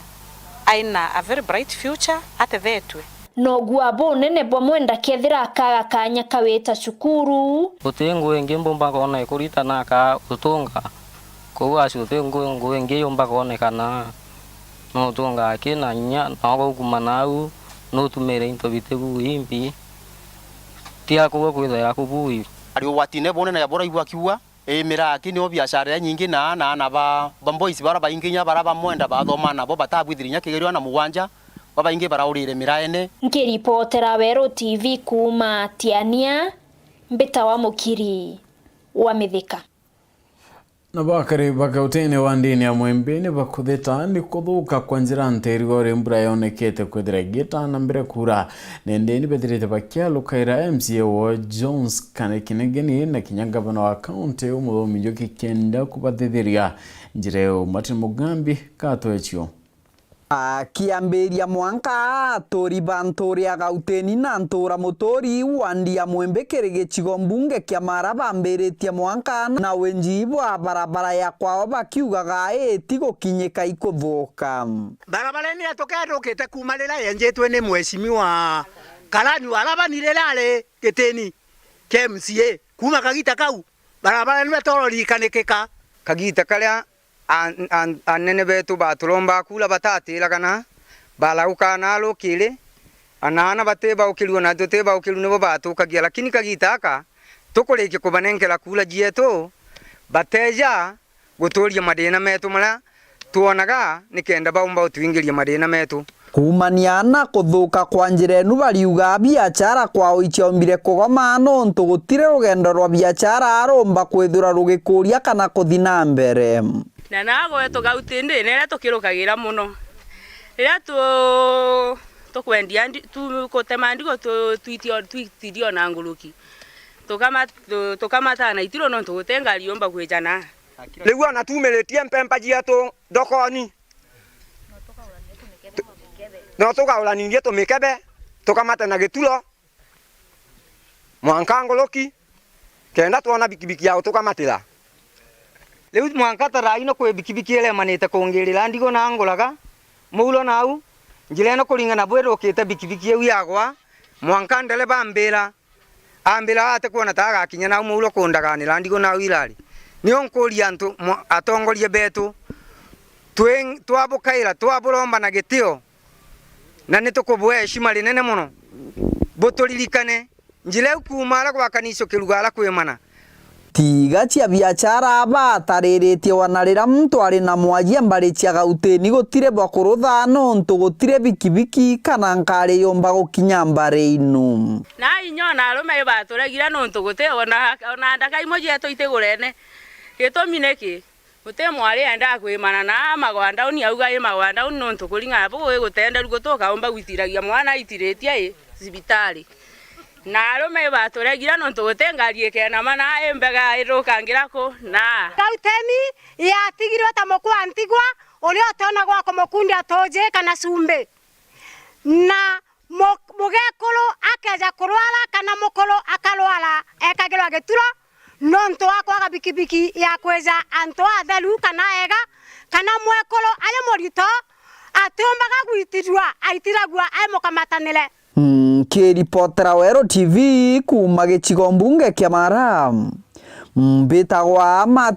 aina a very bright future, atethetue. Noguo bunene bwa mwenda kethira akaga kanya ka wita cukuru. Guti ngugi ingi mbumba kwona ikurita na aka utunga. Kou acio uti ngugi, ngugi ingi yumba kwonekana. No utunga aki na inya, na ugaukuma nau, nutumire into biti buu imbi. Ti akuga kwithira yaku buu. Ari ugwatine bunene ya buraigua akiuga, ii miraki nio biashara iria nyingi na, na aana ba, ba boys bara baingi inya bara bamwenda bathoma nabo batabwithirie inya kigerio ana mugwanja, babaingi baraurire miraene. Nkiripotera Weru T V kuuma Tiania, mbita wa Mukiri wa Mithika. Nabo akari ba kautini wa ndini ya Mwembe ni bakutheta ni kuthuka kwa njira nteru uri mbura yonekete kwithira igita na mbere kuura. Ni ndini bethirite bakialukaira M C A wo Jones Kane Kinegeni na kinya ngavana wa kaunti Muthomi Njuki kenda kubathithiria njira iu. Martin Mugambi gatwechio. Akiambiria mwanka aturi ba nturi ya Gauteni na ntura muturi wa Ndia Mwembe kiri gicigo mbunge kia Mara bambiritie mwanka na winji bwa barabara ya kwao bakiugaga iti gukinyika ikuthuka. Barabara ni ya tukethukite kuuma riria yenjitwe ni Mheshimiwa Karani wa Rabani riria ari gitini kia M C A. Kuuma kagita kau, barabara niwe tororikanikika. Kagita karia an-, an-, anene betu baturomba kura batatiraga na barauka na rukiri, ana ana batibaukirua na tutibaukirua nibo batukagia, lakini kagita aka tukurikia kubanenkera kura cietu, bateja guturia mathina metu maria twonaga nikenda baumba utwingiria mathina metu. Kuumania na kuthuka kwa njira enu, bariuga biachara kwao iciombire kugoma nontu gutiri rugendo rwa biachara rumba kwithirwa rugikuria kana kuthi na mbere. Na nagwe tugautindi niria tukirukagira muno. Riria tu-, tukwendia ndi-, tu-, kutema ndigo tu-, twitio-, twitirio na nguruki. Tukama-, tu-, tukamata na itiro nontu guti ngari yumba kwija na. Riu ona tumiritie mpemba cietu thokoni. No tugauranirie tumikebe, tukamate na gituro, mwanka nguruki, kenda twona bikibiki ya gutukamatira. Riu mwanka tarai no kwi bikibiki iremanite kungirira ndigo na nguraga, muuro nau, njira ino kuringana bwirukite bikibiki iu yagwa, mwanka ndereba ambira, ambira atikwona ta agakinya nau muuro kundaganira ndigo nau irari. Nio nkuria antu mwa-, atongoria betu, twi-, twabukaira, twaburomba na gitio, na nitukubua heshima rinene mono. Buturirikane, njira iu kuuma ara gwa kanisa ukiruga ara kwi mana. Tiga cia biachara batariritie wana riria muntu ari na mwajia mbari cia Gauteni gutiri bwa kurutha nontu gutiri bikibiki kana nkari yumba gukinya mbari inu. Na inya ona arume ibaturegira nontu guti ona, ona ndaka imwe cietu itigurene. Gitumi niki? Guti mwari endaa kwimana na magwa ndauni, auga i magwa ndauni nontu kuring'ana bugu igutenderu gutuka umba gwitiragia mwana aitiritie i cibitari. Na arume ibaturegira nontu guti ngari ikenama na i mbega ithukangira ku na. Gauteni yatigirwe ta mukwa ntigwa uria utiona gwa kumukundia tuji kana cumbi. Na mu-, mugekuru akeja kurwara kana mukuru akarwara, ekagirwa gituro nontu wa kwaga bikibiki ya kwija antu atheru kana ega, kana mwekuru ari murito atiumbaga gwitirua, aitiragua ai mukamatanire. Nkiripotera Weru T V kuuma gicigo mbunge kia Mara, mbitagwa Martin